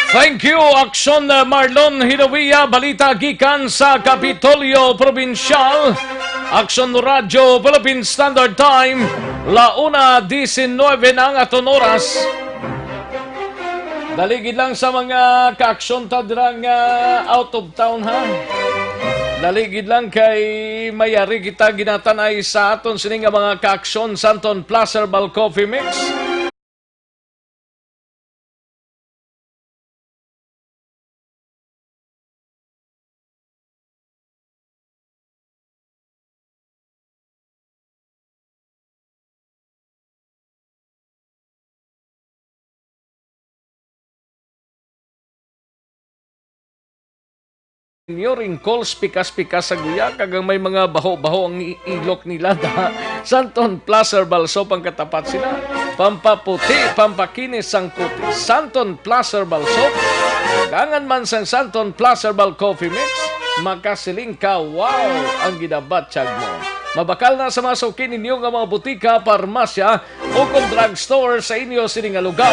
Thank you, Action, uh, Marlon Hilavia. Balita gikan sa Kapitolyo Probinsyal. Action Radio Philippine Standard Time, la una diecinueve na ang aton oras. Dali gid lang sa mga ka-action ta dira nga out of town, ha. Dali gid lang kay may ari kita ginatanay sa aton sini nga mga ka-action sa Santon Plus Herbal Coffee Mix. Inyo wrinkles, pikas-pikas sa guya, kag ang may mga baho-baho ang i-, ilok nila, da. Santon Plus Herbal Soap ang katapat sila. Pampaputi, pampakinis sang puti. Santon Plus Herbal Soap. Gangan man sang Santon Plus Herbal Coffee Mix, makasiling ka, "Wow!" ang ginabatyag mo. Mabakal na sa mga suki ninyo nga mga butika, parmasya, o kung drugstore sa inyo sini nga lugar,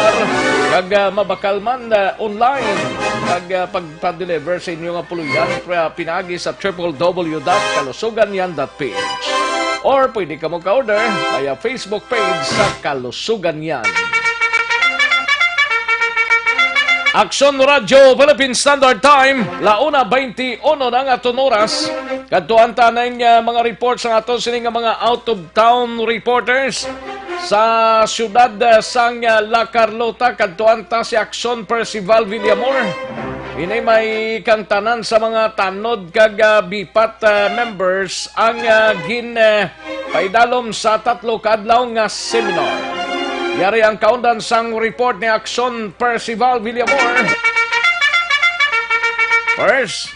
kag, ah, mabakal man, ah, online, kag, ah, pagpa-deliver sa inyo nga puloy-an, ah, pinaagi sa triple W dot kalusugan yan dot P H. Or pwede ka mo ka-order via Facebook page sa Kalusugan Yan. Aksyon Radyo Philippine Standard Time, la una twenty-uno na ang aton oras. Kadtuan ta ning, ah, mga reports sa aton sini nga mga out-of-town reporters sa siyudad, ah, sang, ah, La Carlota. Kadtuan ta si Aksyon Percival Villamor. Ini may kang tanan sa mga tanod kag, ah, BIFAT, ah, members ang, ah, gin, ah, paidalom sa tatlo ka adlaw nga seminar. Yari ang kaundan sang report ni Aksyon Percival Villamor. First.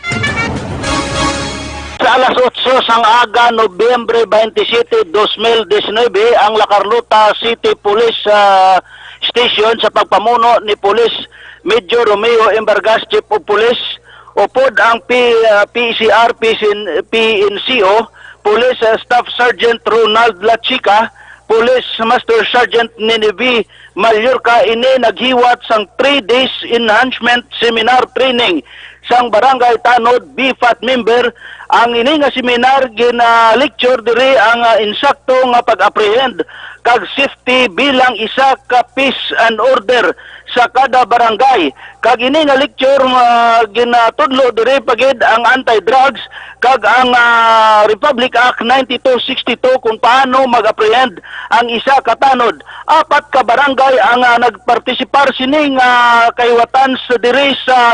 Sa alas otso sang aga, Nobyembre twenty-seven, dos mil diecinuebe, ang La Carlota City Police, ah, Station sa pagpamuno ni Police Major Romeo Embargas, Chief of Police, upod ang P-, ah, P C R, P C N, P N C O, Police, ah, Staff Sergeant Ronald Lachica, Police Master Sergeant Ninivi Mallorca, ini naghiwat sang three days enhancement seminar training sang Barangay Tanod BIFAT member. Ang ini nga seminar gina-lecture diri ang, ah, insakto nga pag-apprehend kag safety bilang isa ka peace and order sa kada barangay. Kag ini nga lecture, ah, ginatudlo diri pa gid ang anti-drugs kag ang, ah, Republic Act ninety-two sixty-two kung paano mag-apprehend ang isa ka tanod. Apat ka barangay ang, ah, nagpartisipar sining, ah, kahiwatan sa diri sa,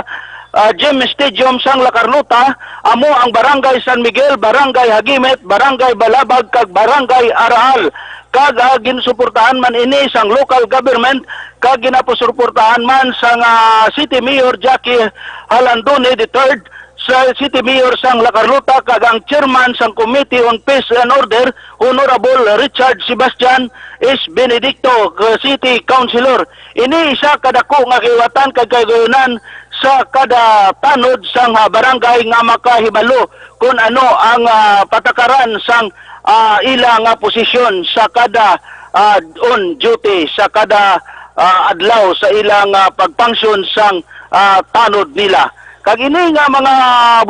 ah, gym stadium sang La Carlota, amo ang Barangay San Miguel, Barangay Hagimet, Barangay Balabag, kag Barangay Araal. Kag, ah, ginsuportahan man ini sang local government, kag ginapasuportahan man sang, ah, City Mayor Jackie Halandone the third, sa City Mayor sang La Carlota, kag ang chairman sang Committee on Peace and Order, Honorable Richard Sebastian S. Benedicto, ka City Councilor. Ini isa ka dako nga kahiwatan kag kagayonan sa kada tanod sang, ah, barangay nga makahibalo kun ano ang, ah, patakaran sang, ah, ila nga posisyon sa kada, ah, on duty, sa kada, ah, adlaw sa ila nga pagpangsyon sang, ah, tanod nila. Kag ini nga mga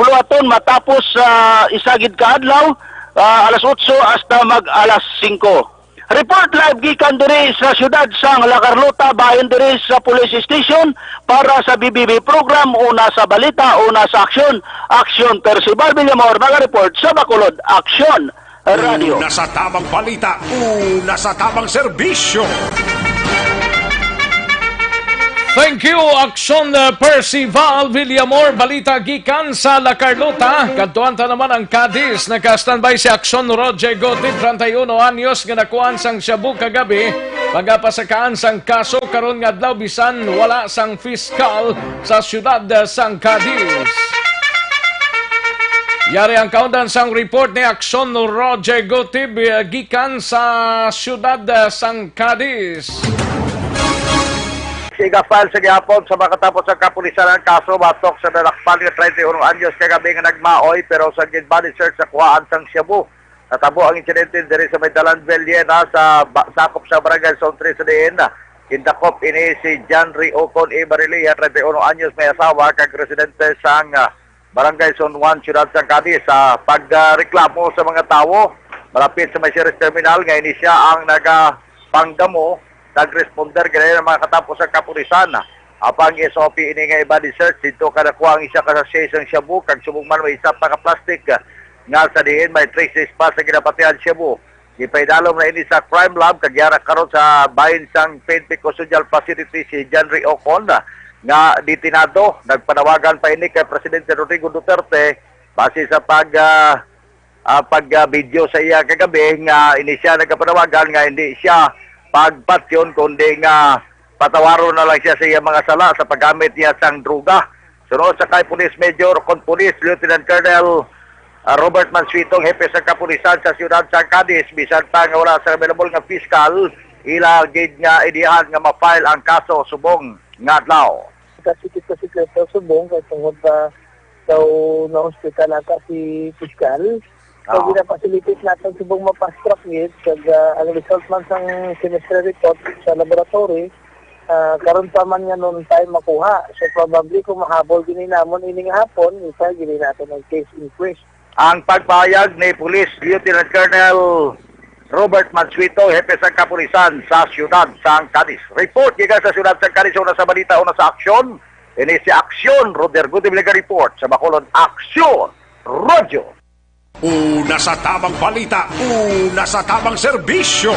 buluhaton matapos sa isa gid ka adlaw, ah, alas otso hasta mag alas singko. Report live gikan diri sa siyudad sang La Carlota, bahin diri sa police station para sa B B B program, una sa balita, una sa aksyon. Aksyon, Percival Villamor, naga-report sa Bacolod. Aksyon, Radyo. Una sa tamang balita, una sa tamang serbisyo. Thank you, Aksyon, uh, Percival Villamor. Balita gikan sa La Carlota. Kadtuan ta naman ang Cadiz. Naka-standby si Aksyon Roger Gotip, treinta y uno anyos, nga nakuhaan sang shabu kagabi. Magapasakaan sang kaso karon nga adlaw bisan wala sang fiskal sa siyudad, uh, sang Cadiz. Yari ang kaundan sang report ni Aksyon Roger Gotip, uh, gikan sa siyudad, uh, sang Cadiz. Siga file sa gihapon sa makatapos ang kapulisan ang kaso batok sa nadakpan nga treinta y uno anyos kagabi nga nagmaoy, pero sa gin-body search sa kuhaan sang shabu. Natabo ang insidente diri sa may Dalan Villena sa ba-, sakop sa Barangay Zone three sa diin gindakop ini si John Ray Ocon A. Barilea, treinta y uno anyos, may asawa kag residente sang, ah, Barangay Zone one, Siyudad sang Cadiz, sa pagreklamo sa mga tawo malapit sa may Ceres Terminal nga ini siya ang nagapanggamo. Nag-responder gani ang mga katapos ang kapulisan. Apang S O P ini nga i-body search didto kay nakuha ang isa ka sachet sang shabu kag subong man may isa pa ka plastic nga sa diin may traces pa sa ginapatihan shabu. Gipaidalom na ini sa crime lab kag yara karon sa bahin sang P N P Custodial Facility si John Ray Ocon nga detinado. Nagpanawagan pa ini kay Presidente Rodrigo Duterte base sa pag, ah, ah, pag, ah, video sa iya kagabi nga ini siya nagapanawagan nga hindi siya pagpatyon kundi nga patawaron na lang siya sa iyang mga sala sa paggamit niya sang droga. Sunod sa kay Police Major kon Police Lieutenant Colonel, ah, Robert Mansueto, hepe sa kapulisan sa siyudad sa Cadiz, bisan pa nga wala sa available nga piskal, ila gid nga ideyahan nga ma-file ang kaso subong nga adlaw. Kasikit-kasikit sa subong kay tungod pa sa na-hospital ata si piskal. So, Oo. Gina-facilitate naton subong ma-fast track gid, kag, ah, ang result man sang chemistry report sa laboratory, ah, karon pa man nga noon time makuha. So, probably kung mahabol gini namon ini nga hapon, isa gini naton ang case in quest. Ang pagpahayag ni Police Lieutenant Colonel Robert Mansueto, hepe sa kapulisan sa siyudad sang Cadiz. Report gikan sa siyudad sang Cadiz, una sa balita, una sa aksyon. Ini si Aksyon Roger Guti Report sa Bacolod, Aksyon Radyo. Una sa tamang balita, una sa tamang serbisyo.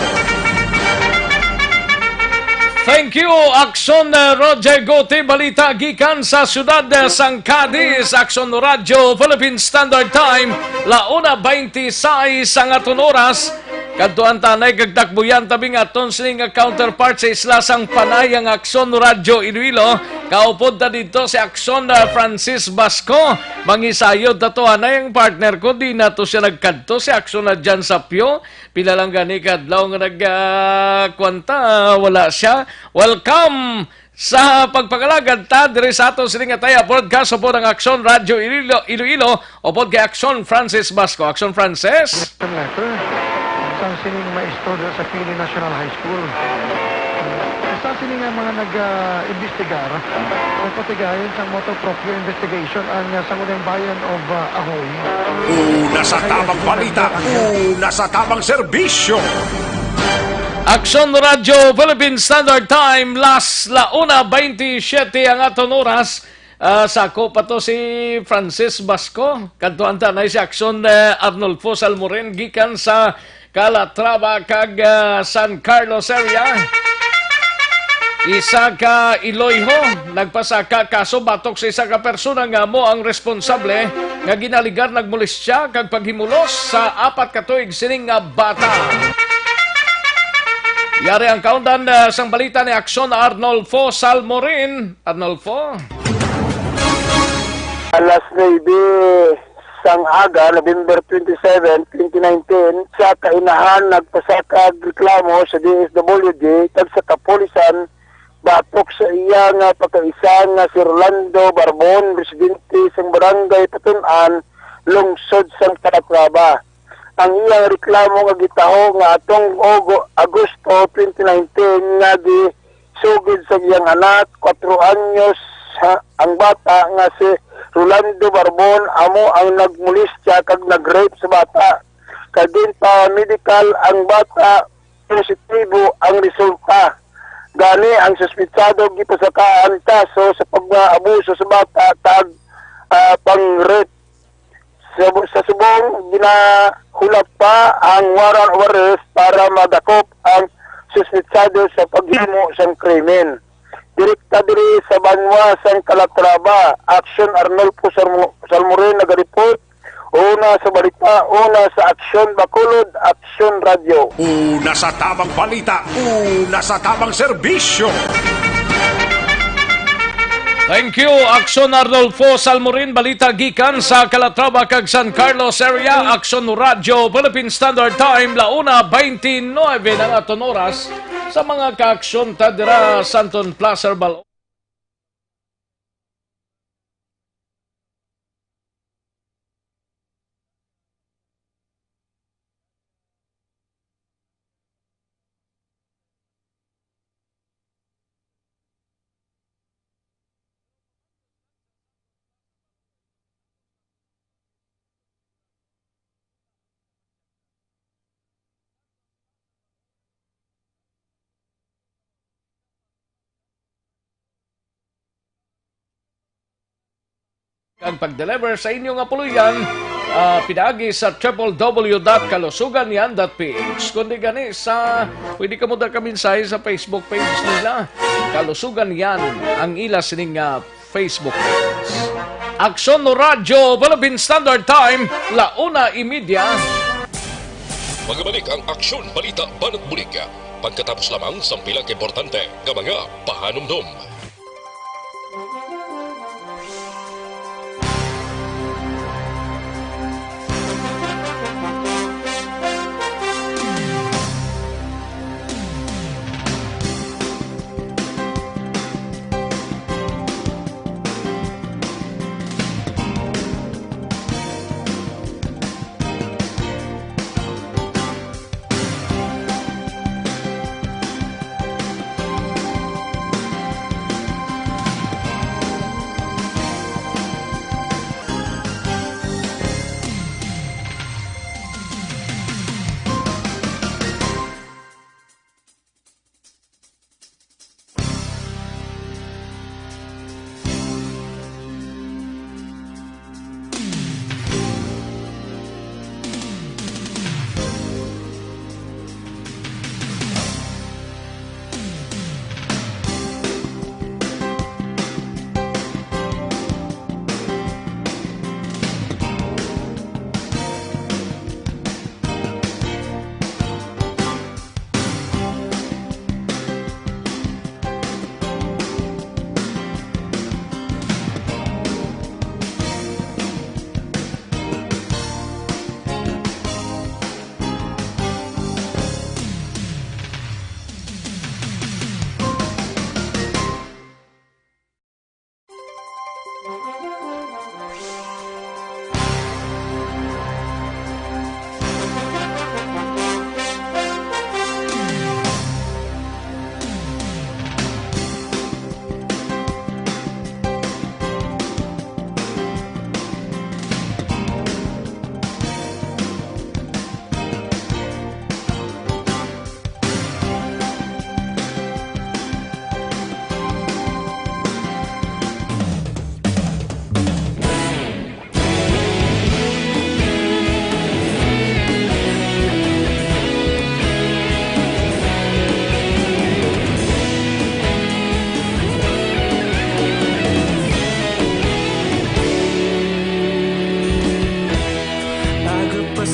Thank you, Aksyon, uh, Roger Guti. Balita gikan sa siyudad, uh, sang Cadiz. Aksyon Radyo, Philippine Standard Time, la una veintiséis ang aton oras. Kadtuan ta anay kag takbuyan ta bing aton sini nga counterpart sa isla sang Panay, ang Aksyon Radyo Iloilo. Kaupod ta didto si Aksyon, uh, Francis Basco. Mangisayod ta to, anay ang partner ko, di na to siya nagkadto, si Aksyon na dyan sa Pio. Pila lang gani kadlaw nga nag, ah, kwan ta, wala siya. Welcome sa pagpangalagad ta diri sa aton sini nga taya broadcast upod ang Aksyon Radyo Iloilo, Iloilo, upod kay Aksyon Francis Basco. Aksyon Francis. Letter sa sining maestro dira sa Pili National High School. Sa sini nga mga nag, ah, imbestigar, nagpatigayon sang motu proprio investigation ang, ah, Sangguniang Bayan of, ah, Ahoy. Una sa tamang balita, una sa tamang serbisyo. Aksyon Radyo Philippine Standard Time, las la una veintisiete ang aton oras. Ah, sako pa to si Francis Basco. Kadtuan ta na si Aksyon, eh, Arnulfo Salmorin gikan sa Calatrava kag, ah, San Carlos area. Isa ka Iloilo nagpasaka kaso batok sa isa ka persona nga amo ang responsable nga ginaligar nagmolestya kag paghimulos sa apat ka tuig sining nga bata. Yari ang kaundan, ah, sang balita ni Aksyon Arnolfo Salmorin. Arnolfo. Alas nuebe sang aga, November twenty-seven, twenty nineteen, sa kainahan nagpasaka og reklamo sa D S W D kag sa kapulisan batok sa iya nga pagkaisa nga si Rolando Barbon, residente sang Barangay Patun-an, lungsod sang Calatrava. Ang iyang reklamo nga gitaho nga atong Ogo-, Agosto twenty nineteen nga gi-, sugid sa iyang anak, kwatro anyos, ha, ang bata nga si Rolando Barbon, amo ang nagmolestya kag nag-rape sa bata. Kag ginpa-medical ang bata, positibo ang resulta. Gani, ang suspetsado gipasakaan kaso sa pag-abuso sa bata kag, ah, pang-rape. Sa, sa subong, ginahulap pa ang warrant of arrest para madakop ang suspetsado sa paghimo sang krimen. Direkta diri sa banwa sang Calatrava, Aksyon Arnolfo Salmo-, Salmorin nagareport. Una sa balita, una sa Aksyon Bacolod, Aksyon Radyo. Una sa tamang balita, una sa tamang serbisyo. Thank you, Aksyon Arnolfo Salmorin. Balita gikan sa Calatrava kag San Carlos area. Aksyon Radyo, Philippine Standard Time, la una veintinueve na ang aton oras. Sa mga kaaksyon ta dira sa Anton Plaza, Bal- Kag pag-deliver sa inyo nga puloy-an, ah, pinaagi sa triple W dot kalusugan yan dot P H. Kundi gani sa, pwede kamo da ka mensahe sa Facebook page nila. Kalusugan yan ang ila sining, ah, Facebook page. Aksyon Radyo Philippine Standard Time, la una y media. Magbalik ang Aksyon Balita Banat Bulig. Pagkatapos lamang sang pila ka importante nga mga pahanumdom.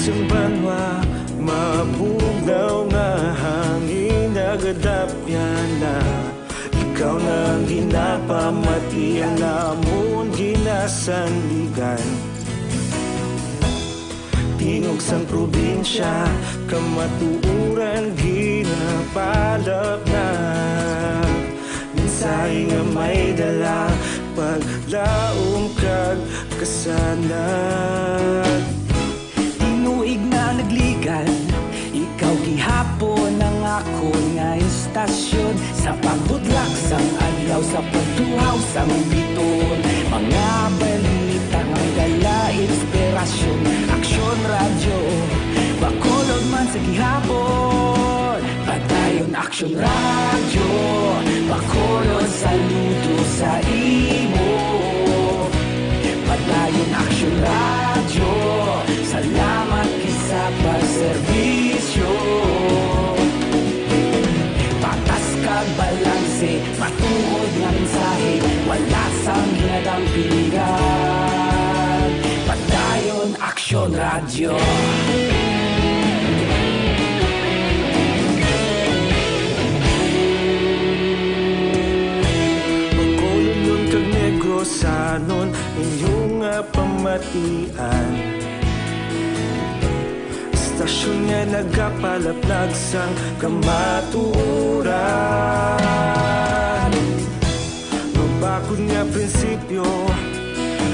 Sa banwa, mabugnaw nga hangin nagadapyan na. Ikaw na ang ginapamati, ang amon ginasandigan. Tingog sang probinsya, kamatuoran ginapalapnag. Mensahe nga may dala, paglaom kag kasanag. Tinuig na nagligan, ikaw gihapon ang akon nga istasyon. Sa pagbutlak sang adlaw, sa pagtuhaw sang bituon, mga balita nga may dala inspirasyon. Aksyon Radyo, Bacolod man sa gihapon. Padayon Aksyon Radyo, Bacolod, saludo sa imo. Padayon Aksyon Radyo, salamat gid sa pagserbisyo. Patas kag balanse, matuod nga mensahe, wala sang ginadampingan. Padayon Aksyon Radyo. Bacolodnon kag Negrosanon, inyo nga pamatian. Istasyon nga nagapalapnag sang kamatuoran. Mabakod nga prinsipyo,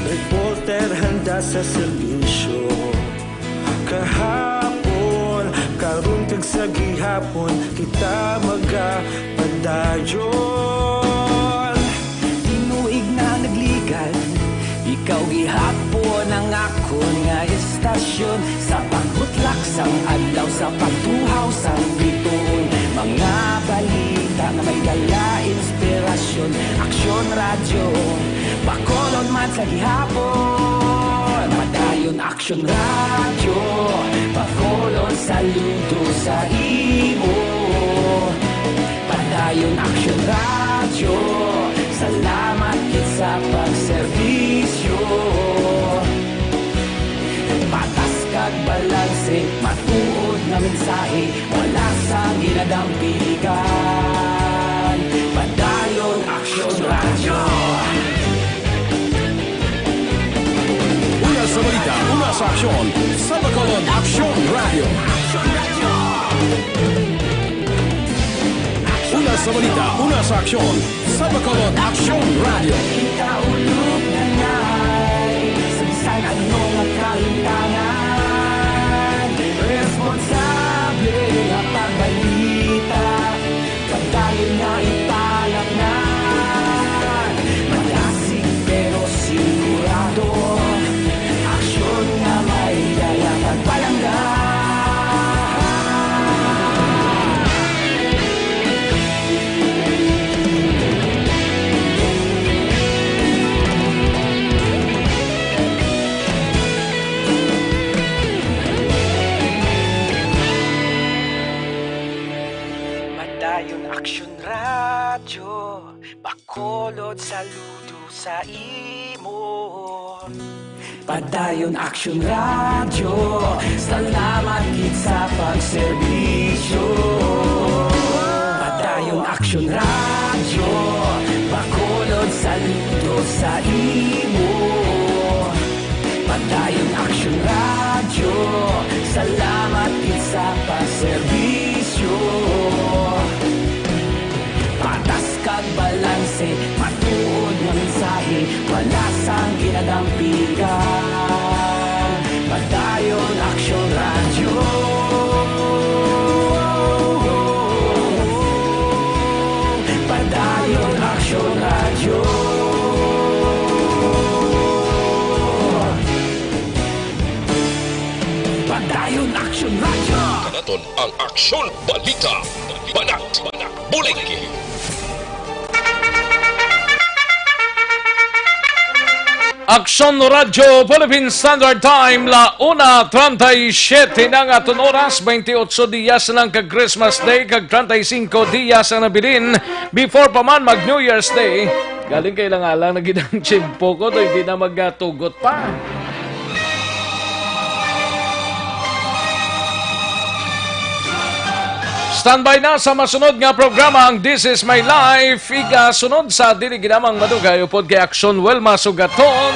reporter handa sa serbisyo. Kahapon, karon kag sa gihapon, kita magapadayon. Tinuig na nagligan, ikaw gihapon ang akon nga istasyon. Sa pagbutlak sang adlaw, sa pagtuhaw sang bituon, mga balita nga may dala inspirasyon. Aksyon Radyo, Bacolod man sa gihapon. Padayon Aksyon Radyo, Bacolod, saludo sa imo. Padayon Aksyon Radyo, salamat gid sa pagserbisyo. Patas kag balanse, matuod nga mensahe, wala sang ginadampingan. Padayon Aksyon Radyo. Una sa balita, una sa aksyon, sa Bacolod Aksyon Radyo. Una sa balita, una sa aksyon, sa Bacolod Aksyon Radyo. Kita ulog na ngay, sa bisan ano nga kalimtangan, responsable nga pagbalita. Padayon nga ipalapngan, malasig pero sigurado, aksyon nga may dala pagpalangga. Padayon Aksyon Radyo, Bacolod, saludo sa imo. Padayon Aksyon Radyo, salamat gid sa pagserbisyo. Padayon Aksyon Radyo, Bacolod, saludo sa imo. Padayon Aksyon Radyo, salamat gid sa pagserbisyo. Patas kag balanse, matuod nga mensahe, wala sang ginadampingan. Padayon Aksyon Radyo. Padayon Aksyon Radyo. Padayon Aksyon Radyo. Kanaton ang Aksyon Balita. Banat, bulig. Aksyon Radyo Philippine Standard Time, la una treinta y siete na nga aton oras, veintiocho dias lang kag Christmas Day, kag treinta y cinco dias ang nabilin before pa man mag New Year's Day. Galing kay lang alang na gid ang tiyempo ko, to, hindi na magatugot pa. Standby na sa masunod nga programa ang This Is My Life. Igasunod sa dili ginamang madugay upod kay Aksyon Wilma Sugaton.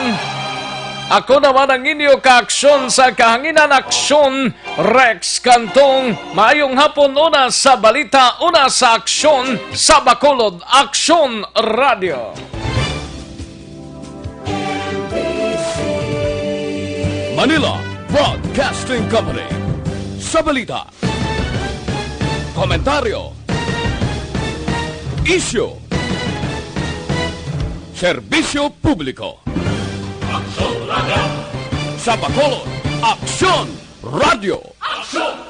Ako naman ang inyo ka-aksyon sa kahanginan, Aksyon Rex Cantong. Maayong hapon, una sa balita, una sa aksyon, sa Bacolod, Aksyon Radio. Manila Broadcasting Company. Sa balita, komentaryo, isyu, serbisyo publiko. Aksyon Radio. Sa Bacolod, Aksyon Radio. Aksyon